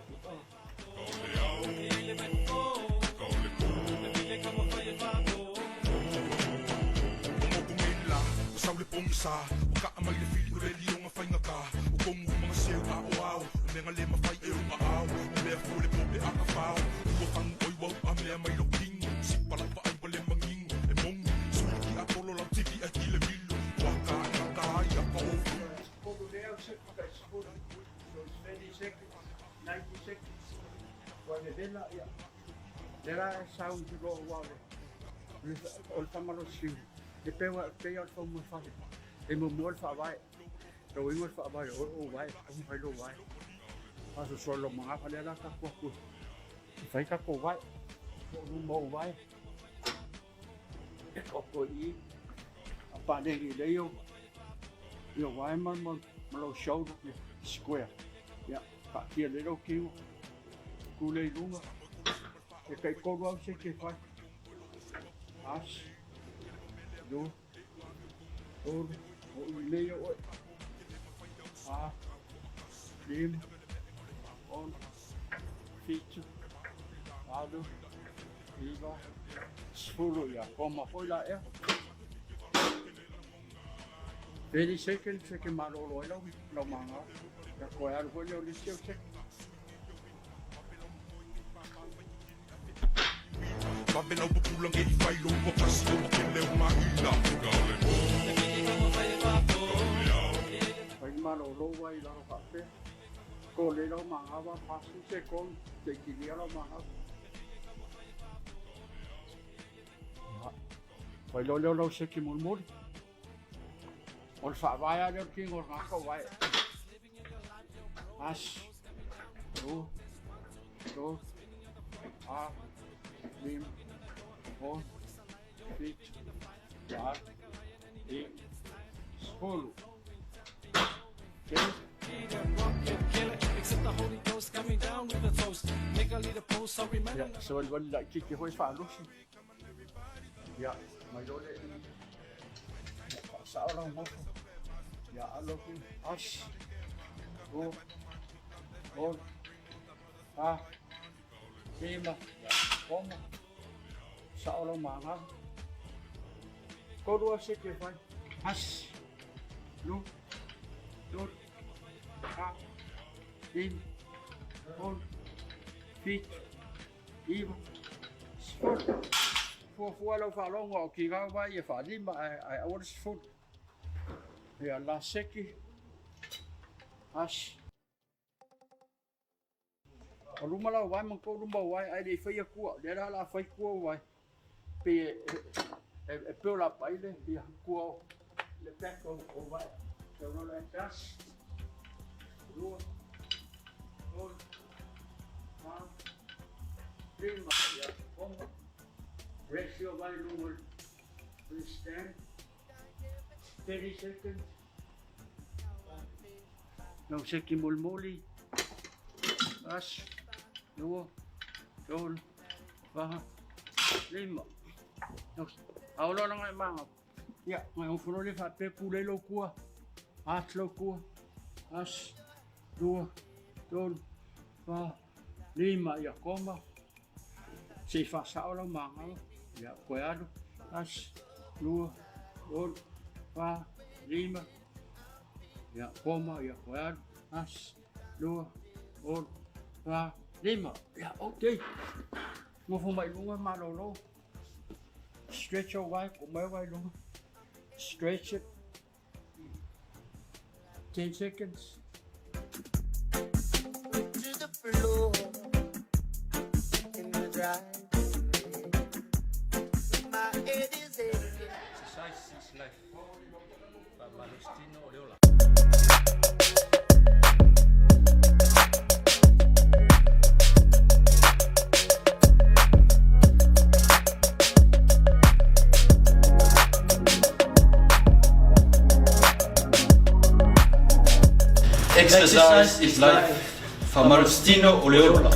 So it's 30 seconds, 90 seconds. Ua vevela, ia. Lea la e sau i loa ua o le, o le faamalosiga, e pei ua pei o le faumafale. E muamua le faavae, lau uiga le faavae o oe o ou vae, e fai lou vae. Faasoasoa lou magafa lea la tatou atu e fai tatou vae. Po o luma o ou vae. E taoto i i, a paleni lelei ou vae ma lou shoulder ia square. Ia, taatia lelei lou tino, tu lea i luga, e taitolu lava seke e fai. Tasi, lua, tolu, oo i lelei oe. Fa, lima, ono, fitu, valu, iva, sefulu. Ia, koma foi la ea. 30 seconds e ke malolo ai lau, lau maga. Ia toe alu foi lea o le isi au seke. Fai le malolo ai i lalo faapea. Tole lau magawa, 40 sekoni, se i kilia lau magawa. Ia, fai loa lea o lau seki mulimuli. O le faavae lava lea o le tino o le tagata o vae. Tasi, lua, tolu, fa, lima, ono, fitu, valu, iva, sefulu. Ia, savalivali laitiiti foi faalosi. Ia, mai loa lea i ia faasao lau nofo. Ia, alo atu, tasi, lua, tolu, fa, lima, ia, ono, sao lau magava. Tolu lava seke e fai. Tasi, lua, tolu, fa, lima, ono, fitu, iva, sefulu. Fuafua lau faalogo a o kigau vai e faalima ae ae aua le sefulu. Ia last seki, tasi. O luma lau vae ma tou luma o vae ae le i faia tua. Lea la o le a fai tua o vae. Pei e e e build up ai le ia tua o le back o o vae. Sau loa lea tasi, lua, tolu, fa, lima, ia ono. Rest your vae i luga o le stand. 30 seconds. Lau seki molimoli. Tasi, lua, tolu, fa, lima. Ao loa langa e maga. Ia, ngai ofo loa le faapea pulei lou kua. Ati lou kua. Tasi, lua, tolu, fa, lima. Ia, koma. Se i faasao lau magala. Ia, toe alu. Tasi, lua, tolu, fa, lima. Ia, koma, ia, toe alu. Tasi, lua, tolu, fa, lima. Ia, ok. Nofo mai luga malolo. Stretch ou vae, tuu mai ou vae i luga. Stretch it. 10 seconds. To the floor in the drive. My head is aching. Exercise is life. Faamalositino o le ola. Exercise is life. Faamalositino o le ola.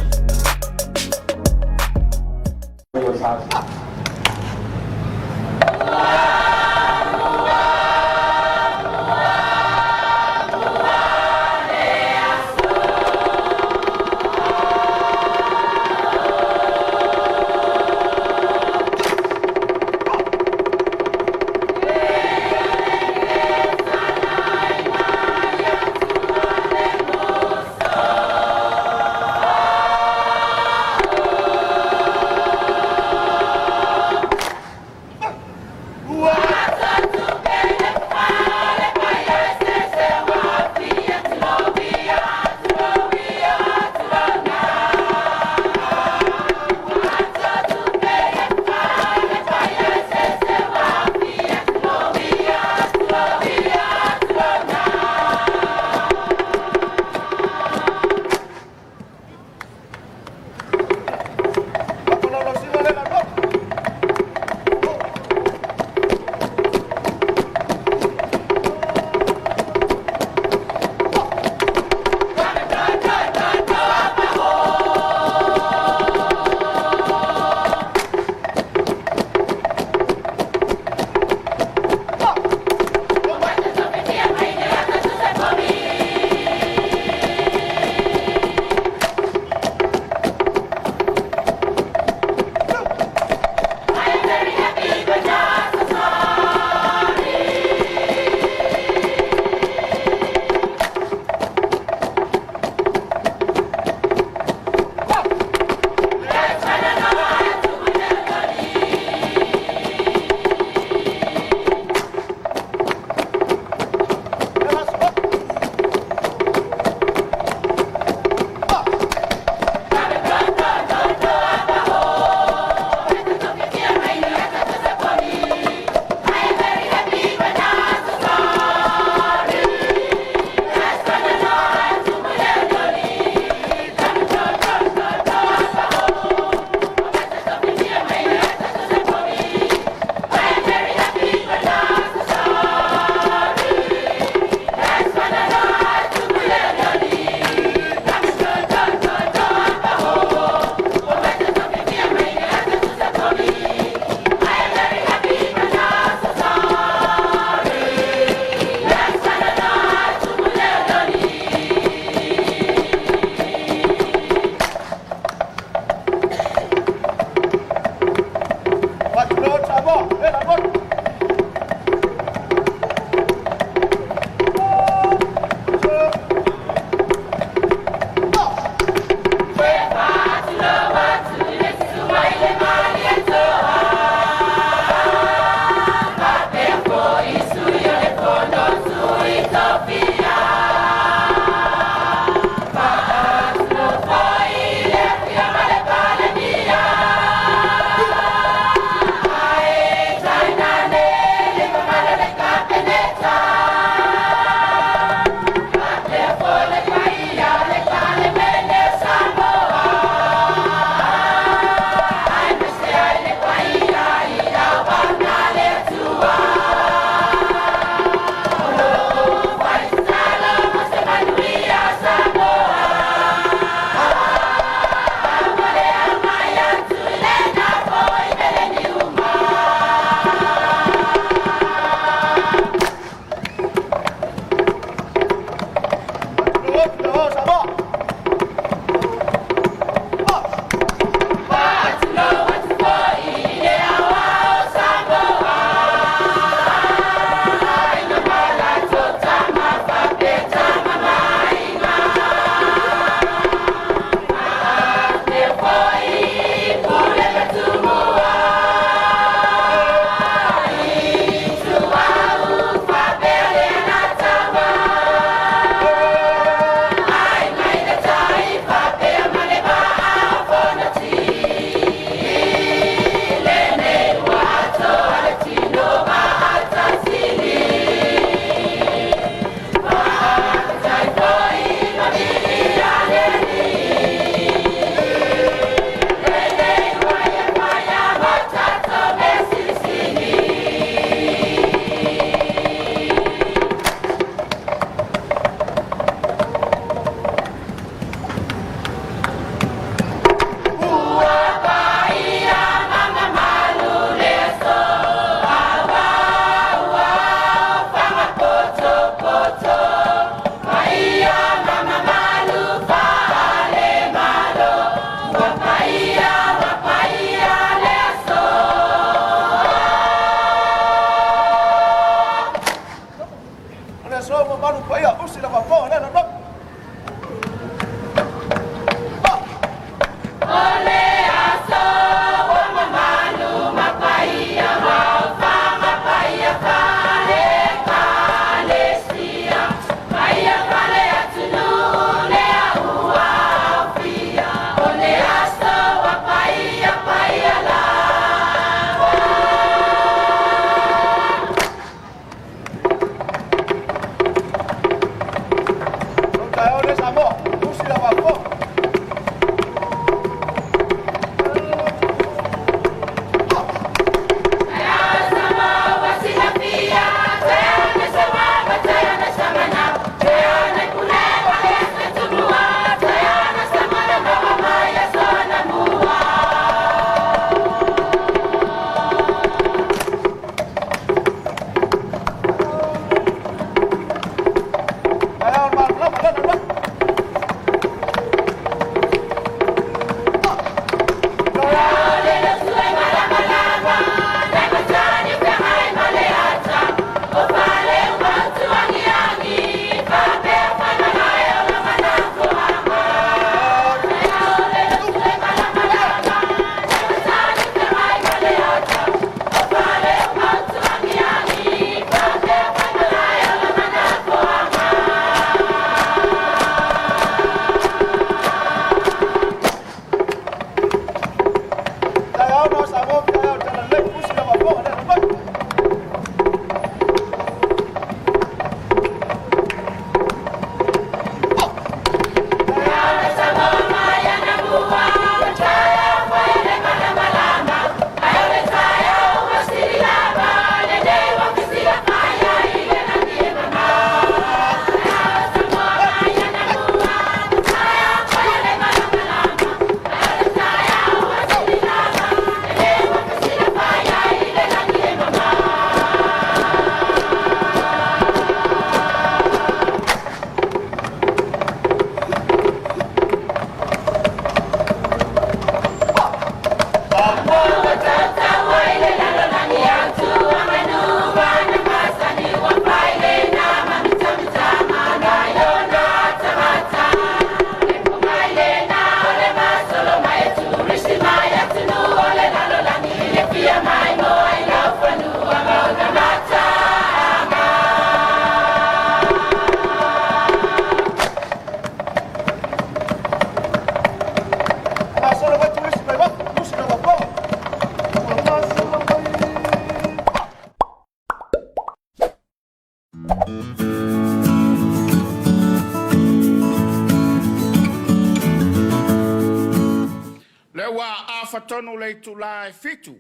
tonu le itula e 7,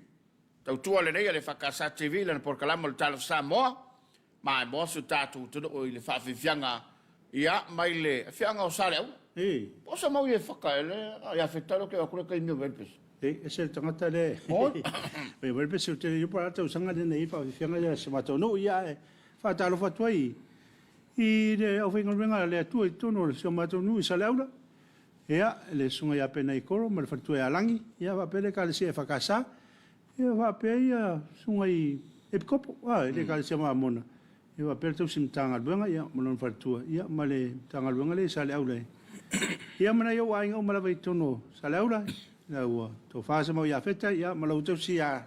tautua lenei a le EFKS TV i lana polokalame o le Talofa Samoa, ma e moa si o tatou atunuu i le faafiafiaga ia mai le afiaga o Saleaula. Po o se mau ia e faka e le ia fetalo ke aku le kaimi o Velpes. E ese le tagata le Oi Velpes o te iupa la tausaga lena i faafiafiaga ia se matou nuu ia e faatalofa atu ai i le aufaigaluega a le Atua i totonu o si o matou nuu i Saleaula. Ia, le Susuga ia Penai Koro ma le faletua ia Lagi, ia faapea le Ekalesia EFKS, ia faapea ia Susuga i Epikopo, a, i le Ekalesia Mamona, ia faapea le tausi Matagaluega, ia ma lona faletua, ia ma le Matagaluega lea i Saleaula. Ia ma nai ou aiga uma lava i totonu o Saleaula, lau Tofa Semau ia Feta, ia ma lau tausi ia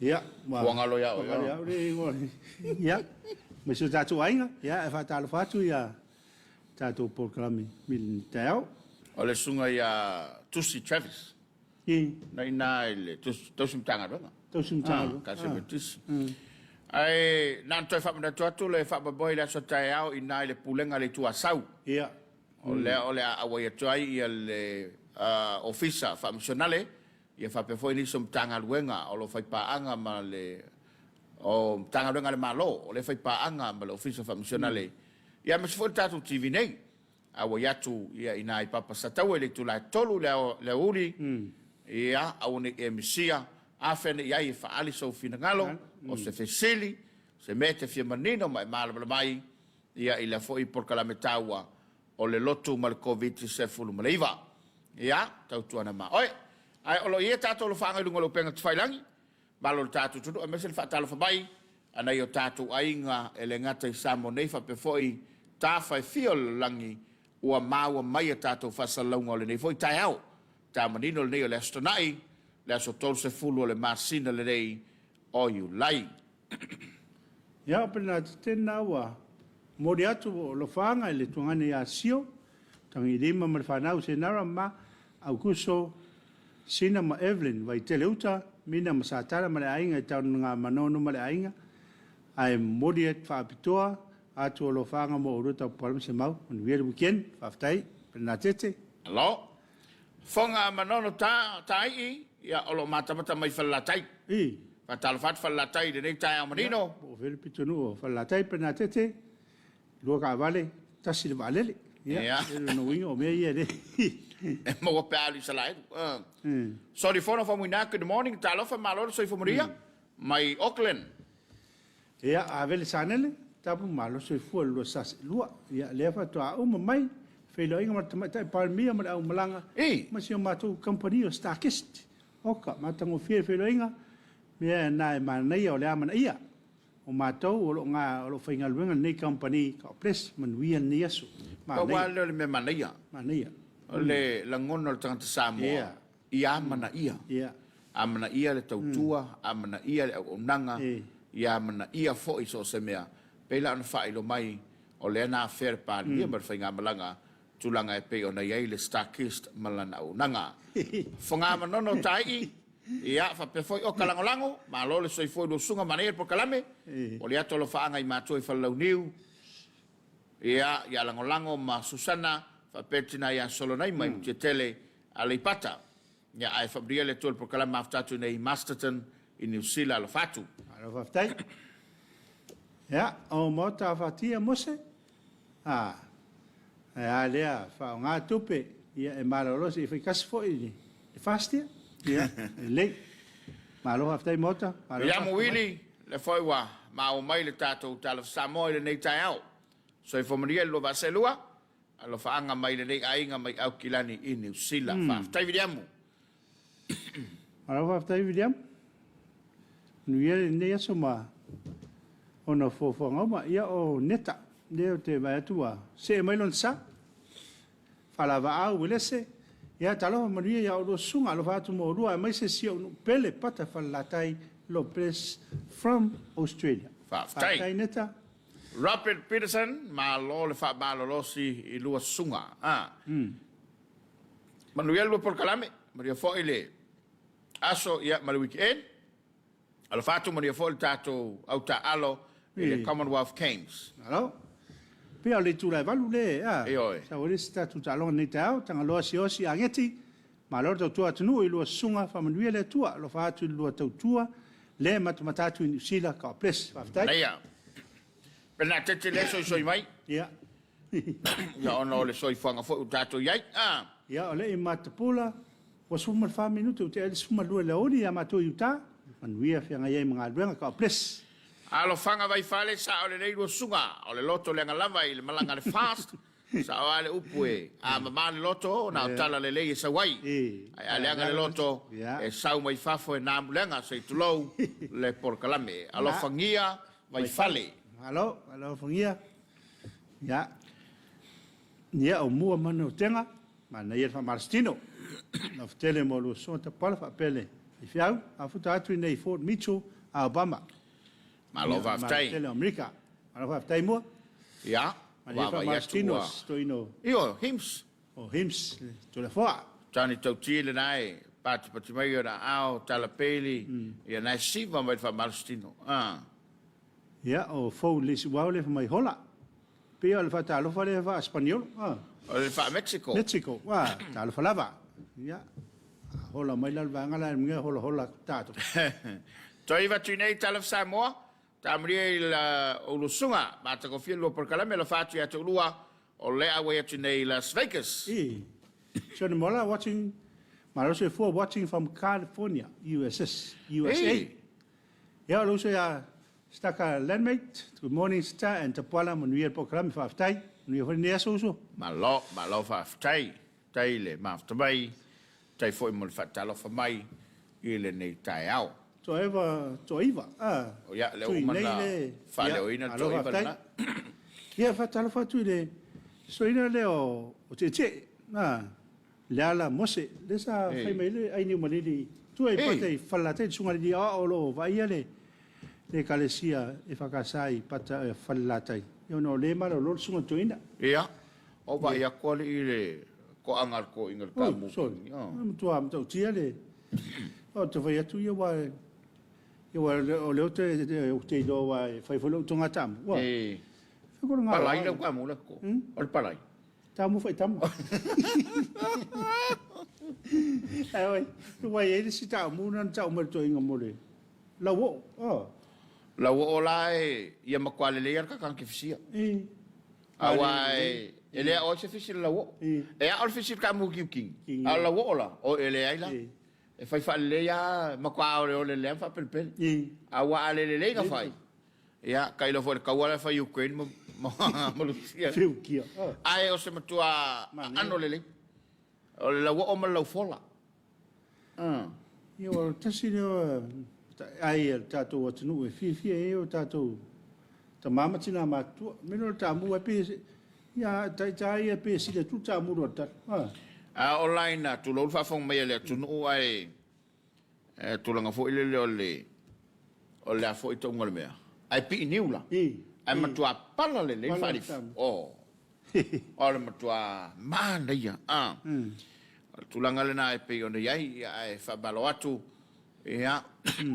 Ia, ua Ua galo ia oe. Ua galo ia oe. Ia, ma si o tatou aiga, ia, e faatalofa atu ia tatou polokalame mili taeao. O le susuga ia Tusi Travis. I. Na ina i le Tausi Matagaluega. Tausi Matagaluega. Ah, Kasi Metisi. Ae na ona toe faamanatu atu le faamoemoe i le aso taeao i ina i le Pulega a le Itu Asau. Ia. O lea o le a auai atu ai ia le Ofisa Faamisionale ia faapea foi nisi o Matagaluega o lo o faipaaga ma le o Matagaluega a le Malo o lea e faipaaga ma le Ofisa Faamisionale. Ia aemaise foi le tatou TV nei, a ua i atu ia i nai papa Sataua i le itula e 3 i le aoauli, ia aua ne i e misia, afea ne i ai e faaali sou finagalo, o se fesili, se mea e te fia manino ma e malamalama ai, ia i lea foi polokalame taua o le lotu ma le Koviti-19. Ia, tautuana ma oe. Ae o lo o i ai tatou alofaaga i luga o le upega tafailagi, Malo le tatou atunuu aemaise le faatalofa mai a nai o tatou aiga e le gata i Samoa nei faapea foi tafa e fia o le lalolagi ua maua mai a tatou faasalalauga o lenei foi taeao. Taeao manino lenei o le Aso Toonai, le aso 30 o le masina lenei o Iulai. Ia, Bernadette na ua momoli atu o alofaga i le tuagane ia Sio, Tagilima ma le fanau Senara ma Aukuso, Sina ma Evelyn, Vaitele Uta, Mina ma Satala ma le aiga i Taunga Manono ma le aiga, ae momoli atu faapitoa atu alofaga mo oulua Taupala ma Semau. Manuia le weekend. Faafetai Bernadette. Alo. Foga Manono ta Taii, ia o lo o matamata mai Falelatai. I. Faatalofa atu Falelatai i lenei taeao manino. Ia, po o fea le pitonuu o Falelatai Bernadette. 2 taavale, 1 le vaalele. Ia, e lona uiga o mea ia e le. E maua pe a alu i Salaelu. Solifono Faumuina, good morning, talofa, malo le soifua manuia, mai Auckland. Ia, Avele Sanele, tapu malo soifua i le 2012. Ia, lea faatoa uma mai feiloaiga ma le Tamaitai Palemia ma le aumalaga ma si o matou kamupani o Starkist. Oka, matagofie le feiloaiga, mea na e manaia o le amanaia. O matou o lo o o lo o faigaluega i lenei kamupani, God bless, manuia lenei aso. Pau lava lea o le mea manaia. Manaia. O le lagona o le tagata Samoa ia amanaia. Amanaia le tautua, amanaia le auaunaga, ia amanaia foi so o se mea. Pei la ona faailoa mai, o lea na afea le Palemia ma le faigamalaga tulaga e pei ona i ai le Starkist ma lana auaunaga. Foga Manono Taii. Ia, faapea foi oka lagolago, malo le soifua i lua susuga, manaia le polokalame, momoli atu alofaaga i matua i Falelauniu, ia, ia Lagolago ma Susana, faapea le tina ia Solonaima i Mutiatele, Aleipata. Ia, ae faamanuia le Atua i le polokalame mafuta atu nei i Masterton i Niu Sila, alofa atu. Malo faafetai. Ia, o Maota Afatia Mose, a, ae a lea faaaoga tupe, ia e malolo se i fai kasi foi i le fast ia. Ia, lelei. Malo faafetai Maota. Malo Ia Muili, lea foi ua maua mai le tatou Talofa Samoa i lenei taeao. Soifua manuia i le 2022, alofaaga mai lenei aiga mai Aukilani i Niu Sila. Faafetai Viliamu. Malo faafetai Viliamu. Manuia lenei aso ma ona fuafuaga uma. Ia o Neta, lea ou te vaai atu ua see mai lona sa. Faalavaau Uelese, ia talofa manuia ia oulua susuga, alofa atu mo oulua aemaise si ou nuu pele Pata Falelatai Lopez from Australia. Faafetai. Faafetai Neta. Robert Peterson, malo le faamalolosi i lua susuga. A. Manuia le lua polokalame, manuia foi le aso ia ma le weekend. Alofa atu manuia foi le tatou au taaalo i le Commonwealth Games. Malo. Pei o le itula e 8 le, a. Ioe. Sau ai le isi tatou taaloga i lenei taeao, Tagaloa Siaosi Ageti. Malo le tautua atunuu i lua susuga, faamanuia le Atua, alofa atu i le lua tautua le matamata atu i Niu Sila, God bless. Faafetai. Manaia. Bernadette lea e soisoi mai. Ia. Ia ona o le soifuaga foi ua tatou i ai. Ah. Ia, o lea i Matapula, ua 14 minute ua tea ai le 12 i le aoauli ia matou i Utah. Manuia feagai ai ma galuega. God bless. Alofaga Vaifale, sao lelei lua susuga, o le loto leaga lava i le malaga a le fast, sao a le upu e, a mama le loto, na o tala lelei e sau ai, ae a leaga le loto, e sau mai fafo e na mulega, sei tulou le polokalame. Alofagia Vaifale. Malo, alofagia. Ia, ia o mua ma Nautega, manaia le faamalositino. Alofa tele mo lua susuga Tapuala faapea le faifeau, afuta atu i nei Fort Mitchell, Alabama. Malo faafetai. Tele o Amerika. Malo faafetai mua. Ia, Manaia le vaavaai atu faamalositino ua... si toeaina Io, Hims. o Hims, le Toleafoa. Tani tauti lena e patipati mai ona aao, tala peili, ia na e siva mai le faamalositino. Ah. Ia, o fou le isi uao le mai hola. Pei o le faatalofa lea faa-Spaniolo. Ah. O le faa-Mexico. Mexico, ah, talofa lava. Ia, hola mai la le vaega la e mea hola hola tatou. Toi vatu nei talofa Samoa, tamulia i la ulusunga, matagofie lua polokalame la fatu ia te ulua, o le auai atu nei i Las Vegas. E. Sione Mola watching, Malo Soifua watching from California, USS, USA. E. Ia, o le uso ia Staka Landmate, good morning Sita and Tapuala, manuia le polokalame, faafetai. Manuia foi lenei aso uso. Malo, malo faafetai, tai le mafuta mai, tai foi mo le faatalofa mai i lenei taeao. Toaiva, toaiva, ah. O ia, le Tui uma nei na le, ia, faaleoina le malo toaiva faafetai. lena. Ia, faatalofa atu i le soina lea o Tietie, ah, le ala Mose, le sa fai mai le ai niu malili, tua i pata i Falelatai, le susuga i le aoao o lo o vaaia le ekalesia e whakasa i pata e Falelatai. Ia ona o le malolo le susuga toeaina. Ia, o vaai atu alii i le toaga a le toeaina le Oi, taamu. sorry. Matua matautia le o te fai atu ia wa ia wa o leo te te iloa wa e fai foi lou tonga taamu. Ua. E. Fai ko le ngā Palai wā. lau taamu le ko. O le palai. Taamu fai tama. Ai oi, tu wai e le si taamu na tau mai toeaina mo le lau oo. Oh. Lau oo la e ia matua lelei ala kakana ke fisia. E. Aua e e lea o se fisi le lau oo. E a o le fisi le taamu kiukingi. A o lau oo la, o e leai la. E fai faalelei lava matua oleole lelei lava ma faapelepele. Aua a le lelei na fai, ia, tailo foi i le taua la e fai i Ukraine ma ma Rusia. Whiukia. Ae o se matua aano lelei. O le lauoo ma le laufola. Ia, o le tasi lea o ai a le tatou atunuu e fiafia ai o tatou tama ma tina matutua. Mea lea o le taamu ai pe ia taita ia pe sili atu le taamu loa le tala. Ah. A o laina, tulou le faafofoga mai a le atunuu ae tulaga foi lele o le o le a foi tauga o le mea. Ae pii niu la. Ae matua pala lelei le faalifu. Oh. O le matua manaia. Ah. O le tulaga lena e pei ona i ai, ia, ae faamalo atu. Ia.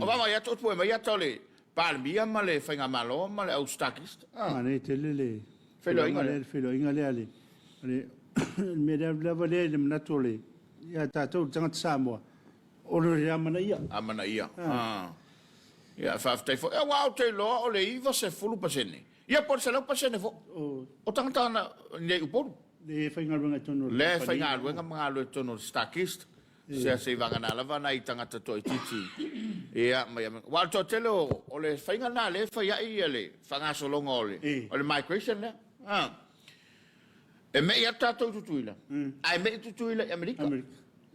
O vaavaai atu o pue mai ata o le Palemia ma le Faigamalo ma le au Starkist. Ah. Manaia tele le feiloaiga lea. Le feiloaiga lea le le mea lea lava lea i le manatu o le ia tatou le tagata Samoa o le amanaia. Amanaia. Ah. Ia, faafetai foi. Aua ou te iloa o le 90%. Ia po o le 100% foi. O tagata na nei i Upolu. Le faigaluega i totonu o le Le faigaluega ma galue i totonu o le Starkist. Sea se i vagana lava nai tagata toaitiiti. Ia, mai aua o le toatele o, o le faiga lena lea e fai ai ia le faagasologa o le, o le migration lea. Ah. E me'i atu tatou i Tutuila, ae me'i Tutuila i Amerika.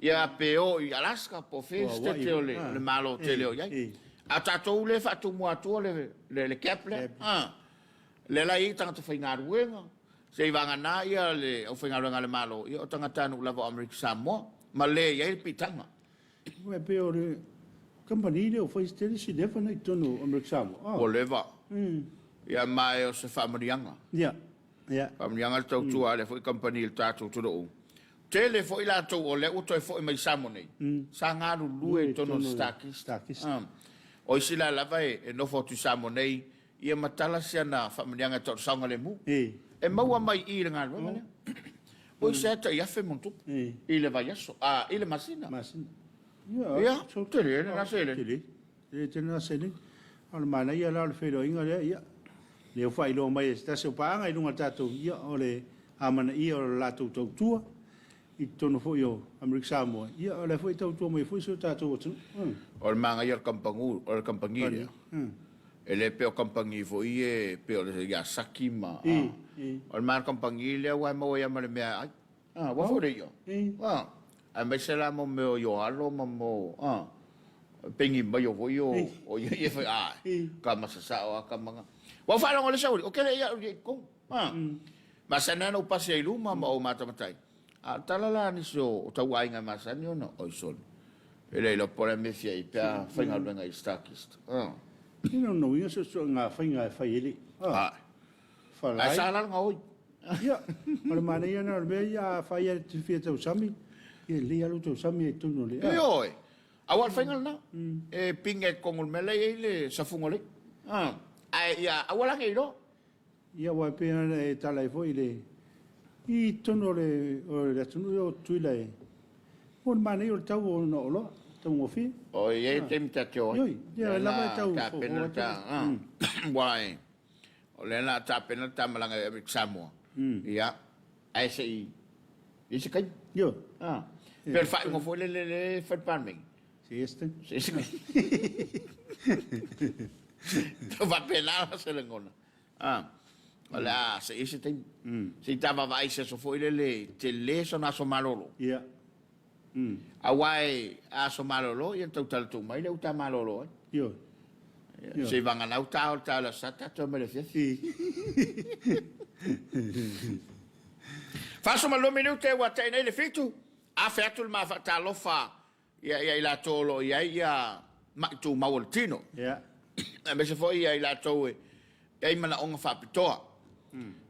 Ia pe o i Alaska po o fea sitete o le, le Malo tele o i ai. A o tatou lea e faatumua atua le, le, le gap lea. Ah. Lea la e i ai tagata faigaluega, se i vagana ia le aufaigaluega a le Malo, ia o tagatanuu lava o Amerika Samoa, ma le i ai le piitaga. Ua pei o le kamupani lea ua fai tele si leva nei i totonu o Amerika Samoa. Ua leva. Ia ma e o se faamanuiaga. Ia. Ia. Faamanuiaga le tautua a lea foi kamupani i le tatou atunuu. Tele foi latou o lea ua toe foi mai i Samoa nei, sa galulue i totonu o le Starkist. O isi la lava e nofo atu i Samoa nei, ia ma tala si ana faamanuiaga e tau o le saogalemu. E maua mai i i le galuega lea. Po i se tai afe mo tupu. I le vaiaso, a i le masina. Masina. Ia, tele lena seleni. Tele. Tele tele lena seleni. A o le manaia la o le feiloaiga lea, ia, lea ua faailoa mai e se tasi o paaga i luga o le tatou, ia, o le amanaia o le latou tautua i totonu foi o Amerika Samoa, ia, o lea foi e tautua mai foi si o tatou atunuu. O le manaia o le kamupani, o le kamupani lea, e le pei o kamupani foi ia e pei o le Yasaki ma, o le manaia o le kamupani lea aua e maua ai lava ma le mea e ai. Ah, ua foi le ia. Ah, aemaise la mo mea o ioalo ma mo, ah, pengi mai o foi o, o ia ia foi, ah, ka masasao a ka manga. Ua faalogo le sauli, o kele ia o i kong. Ah, masani ana upasi ai luma ma o matamatai. A tala la nisi o tau aiga masani ona, oi soli. E le iloa po o le a mea e fia ai pe a faigaluega i Starkist. Ah. Ina no ia so so ngā whainga e whai ele. Ah. Falai. Ae sa la le gaoi. Ia, o le manaia lena o le mea ia, a fai lava e te fia tausami, ia lelei lava lou tausami ai i totonu o le... Ioe, aua o le faiga lena, e pinga i totonu o le mea la e i ai le safuga o le i'a. Ae ia aua la ne i iloa. Ia, aua e pei ona e tala ai foi i le... i totonu o le, o le atunuu ia o Tutuila e... mo le manaia o le tau o ona oloa, taugofie. Oi, e i ai le taimi ta te o ai. Ioe, ia lava e tau fofo atu. Aua e... O lea la a tapena le ta malaga e ave i Samoa. Ia, ae se i i ai se taimi. Ioe. Ah. Pe o le faaiuga foi lele lea e fai le Palemene. Se i se taimi. Se i se taimi. Tau faapena la se lagona. Ah. O le a se i ai se taimi. Se i ta vaavaai i se aso foi lele tele sona aso malolo. Ia. Aua e aso malolo, ia na tautala tuu mai le uta malolo ai. Ioe. Ia, se i vagana uta o le taeao o le Aso Sa tatou omai i le afiafi. 42 minute ua tea nei le fitu, afe atu le ma faatalofa ia ia i latou o lo o i ai ia ma'i tumau o le tino. Ia. Aemaise foi ia i latou e i ai manaoga faapitoa.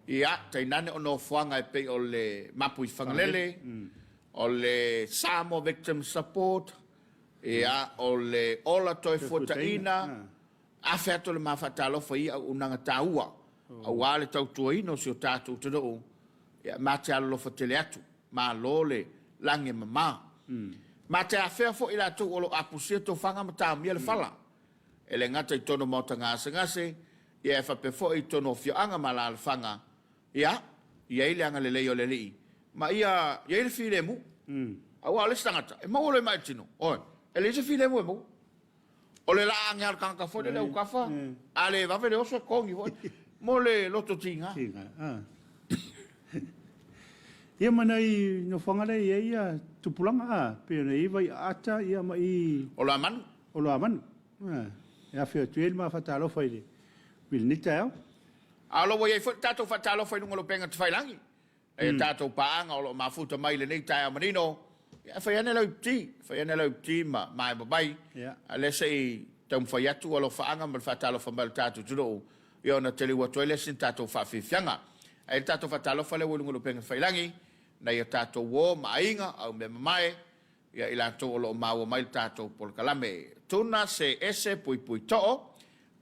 Ia, tainane o nofoaga e pei o le Mapuifagalele, o le Samoa Victim Support, ia, o le Ola Toefuataiina, afe atu le ma faatalofa i ia auaunaga taua aua le tautuaina o si o tatou atunuu, ia, ma te alolofa tele atu. Malo le lagi e mama. Ma te afea foi i latou o lo o apusia tofaga ma taomia le fala. E le gata i totonu o maota gasegase, ia e faapea foi i totonu o afioaga ma alaalafaga, ia, i ai le agalelei o le Alii, ma ia i ai le filemu. Aua o le isi tagata, e maua loa i maitino, oi, e leai se filemu e maua. O le laa age lava o le tagata foi lele autafa, a le vave le oso e togi foi, mo le loto tiga. Tiga, a. Ia ma nai nofoaga lea e i ai ia tupulaga, a, pei ona i ai Vaiaata, ia ma i. O Lamanu. O Loamanu, e afio atu ai le ma faatalofa i le i lenei taeao. A o lo ua i ai foi le tatou faatalofa i luga o le upega tafailangi, e tatou paaga o lo o mafuta mai i lenei taeao manino, ia fai ane lau iputi, fai ane lau iputi ma maema mai, a o lea se i taumafai atu alofaaga ma le faatalofa mai o le tatou atunuu, ia ona taliu atu ai lea sina tatou faafiafiaga. Ae i le tatou faatalofa lea ua i luga o le upega tafailangi, nai o tatou uo ma aiga, au mea mamae, Ia i latou o lo o maua mai le tatou polokalame. Tuna se ese puipui too,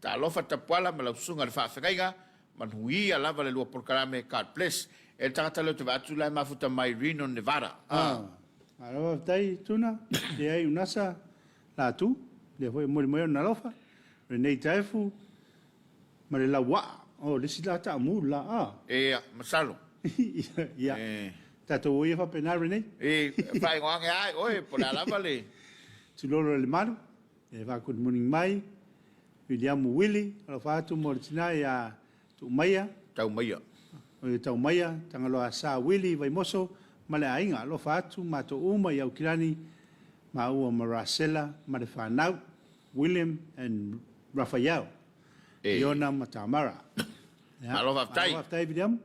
talofa tapuala ma lau susuga i le faafegaiga, manuia lava le lua polokalame, God bless. E le tagata lea ou te vaai atu la e mafuta mai Reno, Nevada. Ah. Malo faafetai Tuna, leai unasa latu, lea foi e momoli mai ona alofa, Renee Taefu ma le lauaa, oh le isi la taamu le la ah. Ia, masalo. Ia, tatou o ia faapena Renee. E faaigoa ake lava e oe po o le a lava le. Tulolo le malu, e faakunimuni mai, Viliamu Willie, alofa atu mo le tina ia Tuumaia. Taumaia. O Taumaia, Tagaloa Sa Willie Vaimoso ma le aiga, alofa atu matou uma i Aukilani, maua ma Rasela ma le fanau, William and Raphael, Iona ma Tamara. Malo faafetai. Malo faafetai Viliamu.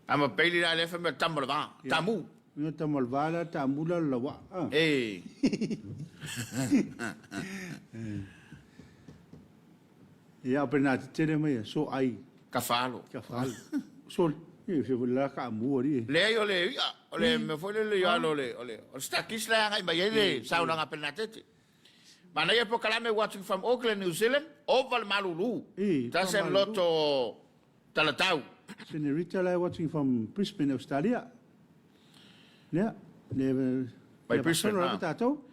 Ama peili la lea fai mai o le tama o le va. Tamu. Ia tama o le va la tamu la le lauaa. E. Ia o pena te tele mai so ai. Ka falo. Ka falo. So e fia foi la ka mua ri. Leai o le ia, o le mea foi lele ia o le o le o le stakis la agai mai ai le saunoaga a Pernatete. Manaia polokalame watching from Auckland, New Zealand, ova le malulu. Tasi le loto talatau. Senorita la e watching from Brisbane, Australia. Ia, le Mai Brisbane, lava tatou.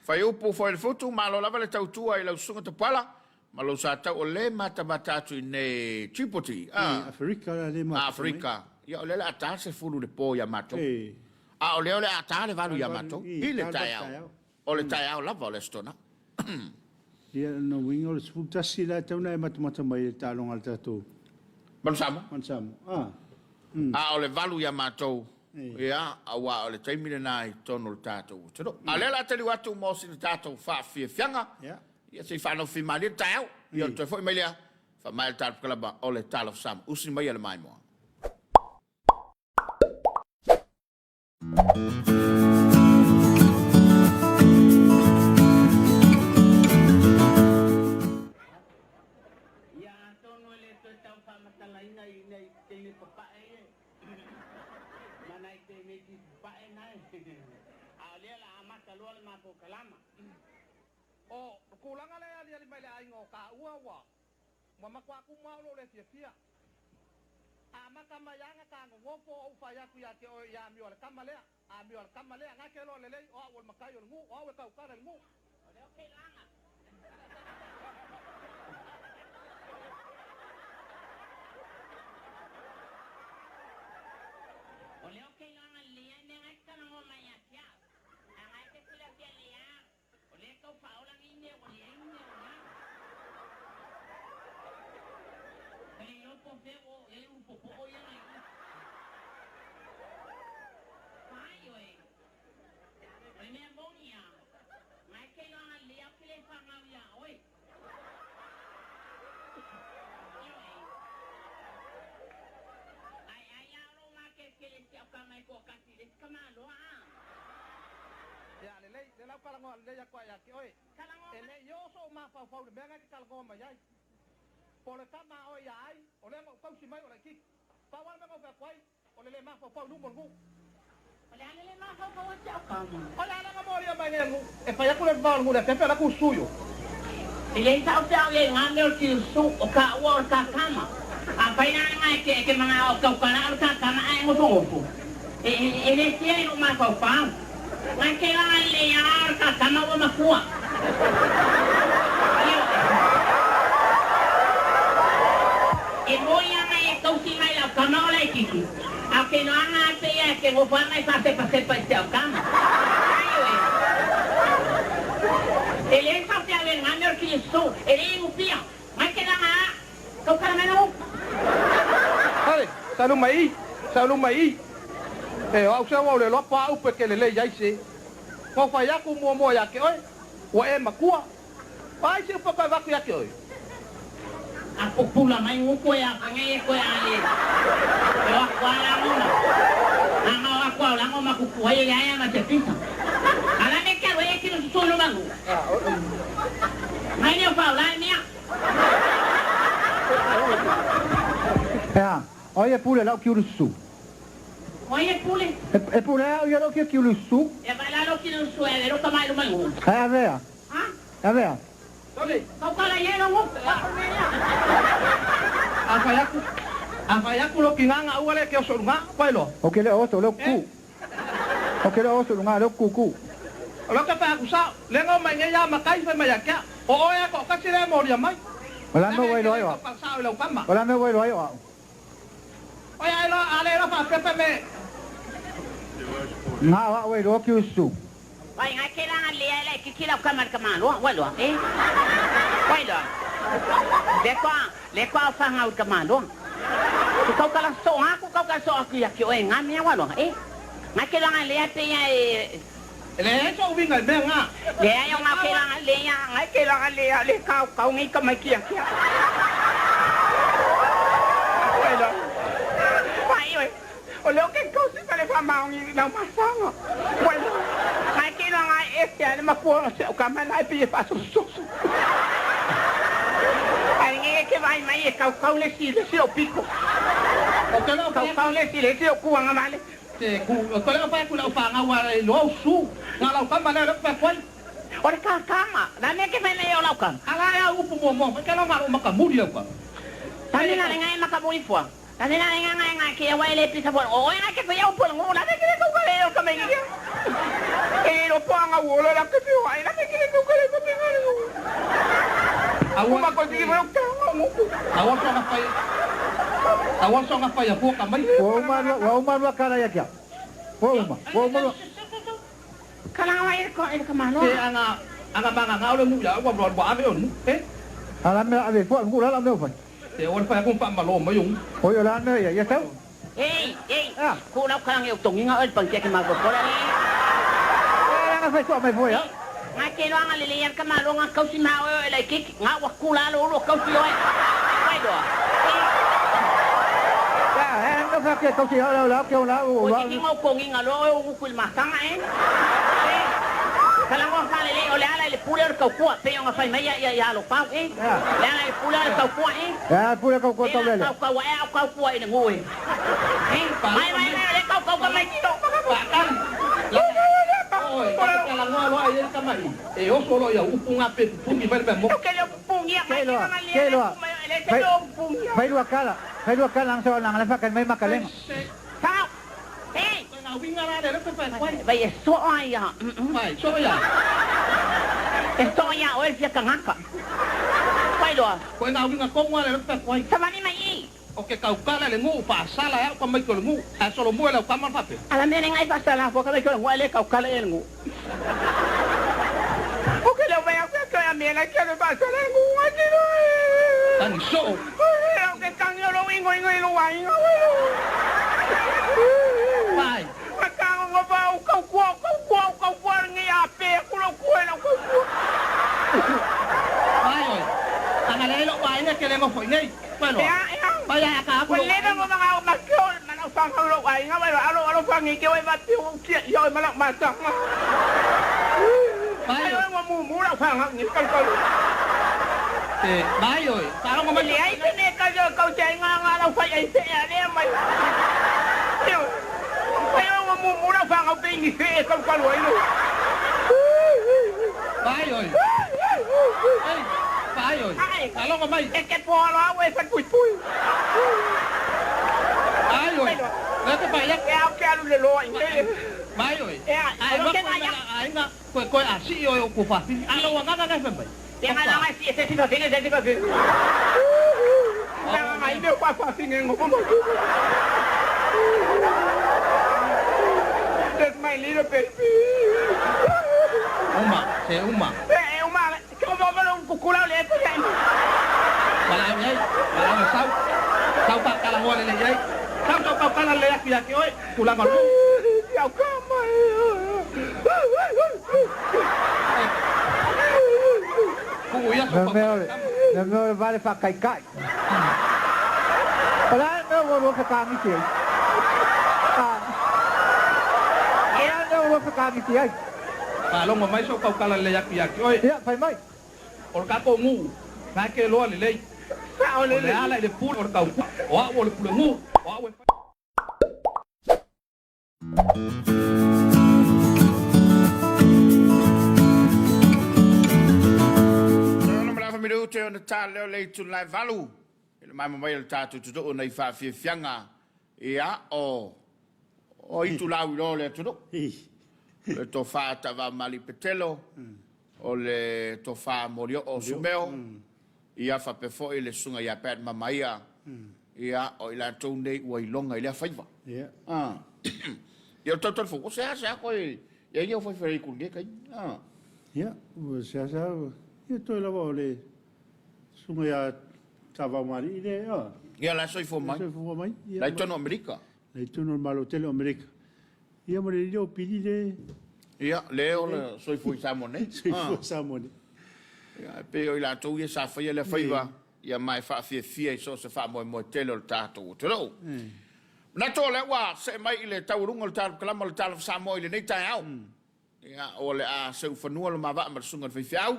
Faiupu foi le futu, malo lava le tautua i lau susuga Tapuala ma lou sa tau o le matamata atu i nei Djibouti, a. Aferika la le matamata. Aferika. Ia o lea le a ta le 10 i le po ia matou. A o lea o le a ta le 8 ia matou i le taeao. O le taeao lava o le Aso Toonai. Ia, o lona uiga o le 11 la e tatau ona e matamata mai i le taaloga a le tatou Manu Samoa. Manu Samoa. Ah. A o le 8 ia matou, ia, aua o le taimi lena i totonu o le tatou atunuu. A o lea o le a taliu atu mo sina tatou faafiafiaga, ia se i faanofi malie le taeao. Ia ona toe foi mai lea, faamaea le tala kalama o le Talofa Samoa. Usi maia le maimoa. Ia atonu e le toe tau faamatalaina i nei teine papae e, ma nai teineiti papae nae, a o lea o le a amata loa le matou kalama. O le tulaga lea e aliali mai le aiga o taua ua Ua matua tumu au lou le fiafia. A amata mai lava na ta nonofo o ou fai atu ia te oe i amio a le tama lea, amio a le tama lea, na te loa lelei o au o le matai o le nuu, o au e tautala i le nuu. O lea ou te iloaga. O lea ou te iloaga lelei ai mea na e te talanoa mai ia te au. A na e te silafia lelei lava, O lea e tau faaola nei mea ua leai ni mea o i ai. E le iloa po o fea ua oo i ai ulu popoo ia na i i. Fai oe. O le mea moni a, na e te iloaga lelei a ou te le fanau ia oe. Ioe. Ae ai a o lou makelekele i si au kama e toatasi i le isi tamaloa a. Ia lelei, lea la ua talanoa lelei atu ai ia te oe. E le i oo sou mafaufau i le mea na e te talanoa mai ai. Po o le tama a oe ia ai, o lea na ou tausi mai o laitiiti. Pau lava le mea na ou fai atu ai, o le le mafaufau i luma o le nuu. O le a le le mafaufau o si au tama? O le a le na molia mai nei e le nuu, e fai atu le vavao o le nuu i le afiafi alu atu usu i o. E le sao pe au i ai nga mea o le tiusu, o ka ua o le kakama. Afai la nga e ke ke manao o taukala o le kakama ae nofonofo, e, e, e le sia i lou mafaufau. Nga ke la le a o le kakama ua makua. Ioe. E moi ana e tausi mai lau kama o laititi, a o ke noaga atu ia e ke nofo ana e faasepasepa i si au kama. Ioe. E le sao te ave ngame o le Iesu, e le inupia, mai ke langa a, kau kala mai na upu. Hale, sa luma i, sa luma i. E, o au se ua o le loa pa upu e ke lelei ai se. Na ou fai aku muamua ia te oe, ua e makua. O ai se upu e koe avatu ia te oe? A pupula mai nguku e a pange e koe a le e o aku a lagona. A ma o aku a o lago ma kuku ai e le aia ma te pisa. A la me ke alu e kino susu no mangu. Mai ne o fa o la e mea. Ea, o ai e pule lau kiulususu? O ai e pule? E pule au ia lou kia kiulususu. E vai la lou kiulususu e ave lou tama i luma i E avea. Ha? E avea. Kau kala i ai lou nguku, a o mea ia. A fai aku, a fai aku lou kigāga aua le ke oso i luga, ua iloa. O ke leo oso leo ku. O ke leo oso i luga leo ku ku. O lou ke fai aku sao, le nga o mai nei ia makai fai mai ia ke au. O oe a toʻatasi lea e molia mai. O la mea ua iloa ai o au. O la mea ua iloa ai o au. Oi a iloa, a le iloa faapea pe me. Nga o au e iloa ki usu. Wai ngai ke langa lea e lai kiki lau kama le kama loa, wai loa, eh. Wai loa. Le koa, le koa o whangau i kama loa. Ku kau kala so ha, ku kau kala so aku ia ki oe nga mea wai loa, eh. Ngai ke langa lea pe ia e. E leai sou uiga i mea nga. Leai o nga ke langa lea, ngai ke langa lea le kau kau ngi ka mai kia kia. Wai loa. Wai oe. O lea o ke kausi ma le faamaoni i lau masaga. Ua iloa, mai ke iloa ai ese ai le makua o si au kama la e pei e faasososo. Ae nei e ke vaai mai e kaukau le isi i le isi o piko. Kaukau le isi i le isi o kuaga vale. Te ku, o te leo fai atu i lau fanau a iloa usu, na lau kama lea lea ou te fai atu ai. O le kakama, la mea ke fai nei o lau kama. A la e au upu muamua fai, ke lau na lou makamuli au kama. Tani na lenga e makamuli fua. La ne nga nga nga ke wa le pisa po o nga ke fia po ngo la ke ko ko le ka me ngi. E lo po nga wo la ke fi wa la ke ko ko le ko me nga. Awa ma ko ti mo ka ngo. Awa so nga fai. Awa so nga fai a ka mai. Ua uma ua uma lua kala ia kia. Ua uma, ua uma lua. Kala wa e ko e ka malo. Te anga anga manga nga ole mu ya ua ua ave o nu. Eh? Ala mea ave fua ngu la mea fai. Te o fai ko pa malo mai ung. Oi o la mea ia ia tau. Ei, ei. Ku lau kala ngi tongi nga ol pang ke ma ko la. Ala nga fai fua mai fua ya. Nga ke lo nga le le ka malo nga kau si ma o le ke nga wa ku la lo lo kau si oi. Wai do. Ya, eh nga fa ke kau si la la ke la o la. Ki ngo ko ngi nga lo o ku ma tanga eh. Kala ngo fa le le o le ala le pule o kau kua pe nga fai mai ya ya lo pau eh. Le ala le pule o kau kua eh. Ya, pule kau kua tau lele. Kau kau e kau kua ina ngo eh. Mai mai mai le kau kau ka mai ki to. Kan. Oi, kala ngoa loa ia ka mai. E oso lo ia upu nga pe pungi vai me mo. Ke le pungi Ke loa, ke loa. Fai lua kala, fai lua kala ang sa lang la fa kan mai makalenga. Sao? Ei. Nga winga la le pe pe. Vai e so ai ya. Vai, so ia. E so ia o el fia kangaka. Vai loa. Ko nga winga ko ngwa le pe kwai. Samani mai i. O ke kau kala le ngu pa sala ya ko mai ko le ngu. A solo mo le ka mal pape. Ala mene ngai fa sala fo ka mai ko ngu le kau kala el ngu. O ke le vai a ke a mena ke le pa sala ngu a ti lo. Tani so. O ke kang yo lo ingo ingo lo wa ingo. Vai. Ma kang ngo ba o kau kua kau kua kau kua ngi a pe ku lo ku lo kau kua. Vai oi. Anga le lo vai ne ke le mo foi nei. Vai lo. Ya ya. Vai ya ka ko. Le mo mga ma ko ma lo fang lo ai nga vai alo alo fang ngi ke vai ma tiu ki yo ma lo ma ta. Vai oi mo mu mu lo fang ngi kau kau. Eh, vai oi. Ta lo mo Le ai te ne ka yo kau chai nga nga lo fai ai se a le mai. Ai mo mu mu lo fang au pe ngi se kau kau ai lo. Vai oi. Ei, vai oi. Ta lo mai. E ke po lo au e fa pui pui. Vai oi. Le ke pai ya. E au ke alu le lo ai. Vai oi. E Ai ai ma ke ko nga ya. ai nga ko ko a si oi o ko fa. A lo nga nga nga fa mai. Te nga nga si se si fa finge se si fa finge. Nga nga i me kwa fa finge ngo mo. That's my little baby. Uma, se uma. Eh, uma, como mo lo kukula le ko ya. Wala ai, wala sau. Sau pa kala ngo le le ai. Sau sau pa kala le ya ki oi, kula ngo. Ya kama. Ku ia so Le mea le mea vale fa kai kai. Ola mea ua lua fekamisi ai. Ola mea ua lua fekamisi ai. Pa longo mai so kau kala le ya ki oi. Ia, fai mai. O le kako ngu. Nga ke loa le lei. Sa o O le le ala i le pule o le kau. O a o le pule ngu. O a o e Ona ma minute ona ta leo le itu lai valu. I le mai mai le tātou tutu nei whaafiafianga. Ia o o itu lau i lo le tutu. Le tofa tava mali petelo. O le tofa morio o sumeo. Ia whapefo i le sunga ia pet mamaia. Ia o i la tau nei ua ilonga i lea whaiva. Ia. Ah. Ia o tau tau fo, o se asa koe, ia ia o whai wharai kuru kai. Ah. Ia, ua se asa, ia toi lava o le sunga ia tava mari i le, a. Ia la soifua mai. Soifua mai. Ia, La i tonu Amerika. La i tonu malo tele o Amerika. Ia mo le leo pili le. Ia, le o le soifua i Samoa nei. Soifua Samoa nei. Ia, e pe o i latou ia sa faia le faiva, ia mai whaafiafia i so se wha moe moe tele o le tātou o te rau. Manatu o le ua se mai i le taualuga o le talu kalama o le talo Samoa i lenei taeao. Ia, o le a seu fanua lo mavaa ma le susuga i le faifeau.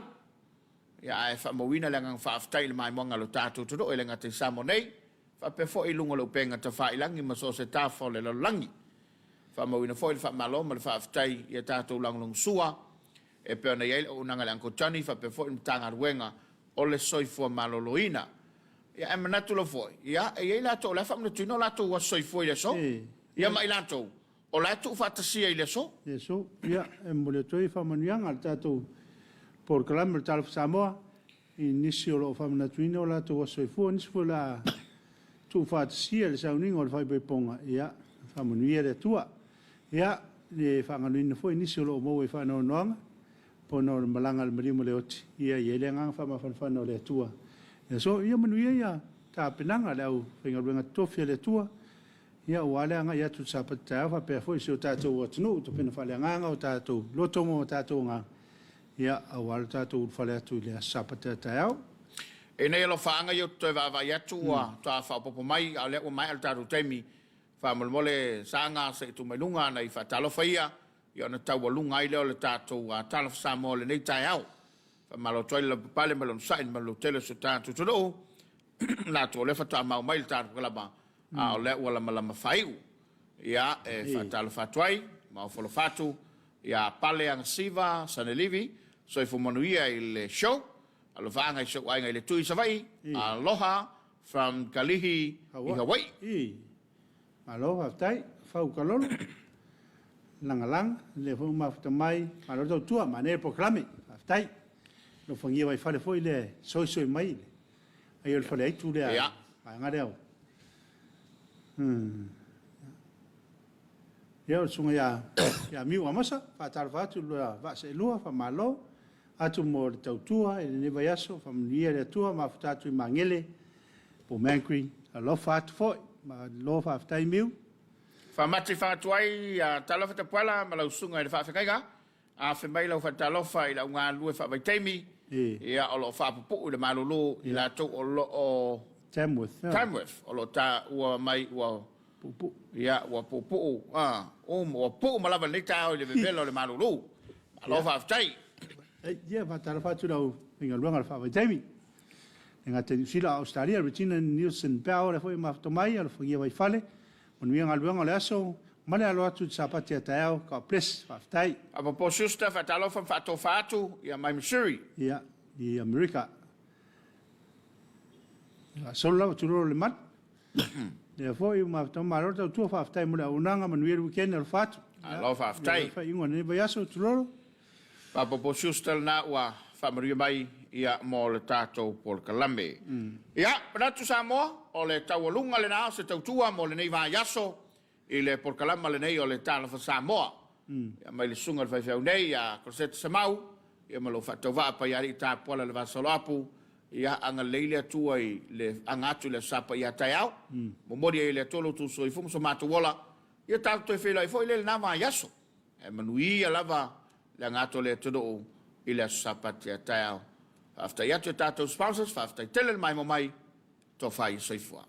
Ia, ae faamauina le agaga faafetai i le maimoaga o lo tatou atunuu e le gata i Samoa nei, faapea foi i luga o le upega tafailangi ma so o se tafa o le lalolagi. Faamauina foi le faamalo ma le faafetai i a tatou lagolagosua e pei ona i ai le auaunaga a le Uncle Johnny faapea foi le Matagaluega o le Soifua Maloloina. Ia, ae manatu lava foi, ia, e i ai latou o la e faamanatuina o latou aso soifua i le aso. Ia ma i latou o la e tuufaatasia i le aso. Le aso. Ia, e momoli atu ai faamanuiaga a le tatou polokalame o le Talofa Samoa i nisi o lo o faamanatuina o latou aso soifua, nisi foi o le a tuufaatasia i le sauniga o le faaipoipoga, ia, faamanuia le Atua. Ia, e faagaloina foi nisi o lo o maua i faanoanoaga ona o le malaga a le maliu ma le oti, ia i ai le agaga faamafanafana o le Atua. Ia so, ia manuia ia tapenaga a le aufaigaluega totofi a le Atua, ia aua le agai atu i le Sapati taeao faapea foi si o tatou atunuu, tapena faaleagaga o tatou loto ma o tatou agaga, ia aua lo tatou ulufale atu i le aso Sapati a taeao. E nei alofaaga ia ou te toe vaavaai atu ua faatoa faaopoopo mai, a o lea ua maea le tatou taimi. Faamolemole Saaga se i tu mai luga nai faatalofa ia, ia ona taualuga ai lea o le tatou Talofa Samoa i lenei taeao. Faamalo atu ai le lavapapale ma le onosai i le malotele o si o tatou atunuu, latou o lea faatoa mau mai i le tatou kalama, a o lea ua lamalama faaiu. Ia, e faatalofa atu ai ma ofo alofa atu ia Pale Agasiva Sanelivi, soifua manuia i le show. Alofaaga i si ou aiga i le Tui i Savaii, aloha from Kalihi i Hawaii. Malo faafetai, fau kalolo, lagalaga, lea foi ua mafuta mai, malo le tautua, manaia le polokalame, faafetai. Alofagia Vaifale foi le soisoi mai ai o le faleaitu lea, vaega lea. Ia, o le susuga ia, ia Miu Amasa, faatalofa atu i le vaa seelua, faamalo atu mo le tautua i lenei vaiaso, faamanuia le Atua, mafuta atu i Magele, po Mangry, alofa atu foi, malo faafetai Miu. Faamati fagatu ai ia Talofa Tapuala ma lau susuga i le faafeagaiga. Afe mai lau faatalofa i le au galulue faavaitaimi, ia o lo o faapupuu i le malulu i latou o lo o Tamworth, Tamworth o lo o taua mai ua puupuu, ia ua puupuu, ua puu ma lava i lenei taeao i le vevela o le malulu. Malo faafetai. Ia, faatalofa atu i le aufaigaluega o le faavaitaimi. E le gata i Niu Sila a o Ausetalia, Regina Nielsen Bell, lea foi e mafuta mai, alofagia Vaifale, manuia galuega o le aso, ma le alo atu i le Sapati a taeao. God bless. Faafetai. Apopo Schuster, faatalofa ma faatofa atu ia mai Missouri. Ia, i Amerika. Faasolo lava tulou le malu. Lea foi ua mafuta malo le tautua, faafetai mo le auaunaga, manuia le weekend, alofa atu. Malo faafetai. Faaiuga o lenei vaiaso, tulolo. Faaopoopo Schuster lena ua faamanuia mai ia mo le tatou polokalame. Ia, manatu Samoa, o le taualuga lena o se tautua mo lenei vaiaso i le polokalama lenei o le Talofa Samoa. Ia mai le susuga i le faifeau nei ia Cosette Semau, ia ma lou faatauvaa Paialii Tapuala le Vasaloapu, ia agalelei le Atua i le aga atu i le Aso Sa Paia taeao. Momoli ai e le Atua lo outou soifua ma so matou ola, ia tatou toe feiloai foi lea i lena vaiaso. Ae manuia lava le aga atu o le atunuu i le Aso Sapati a taeao. Faafetai atu i tatou sponsors, faafetai tele le maimoa mai, tofa ia soifua.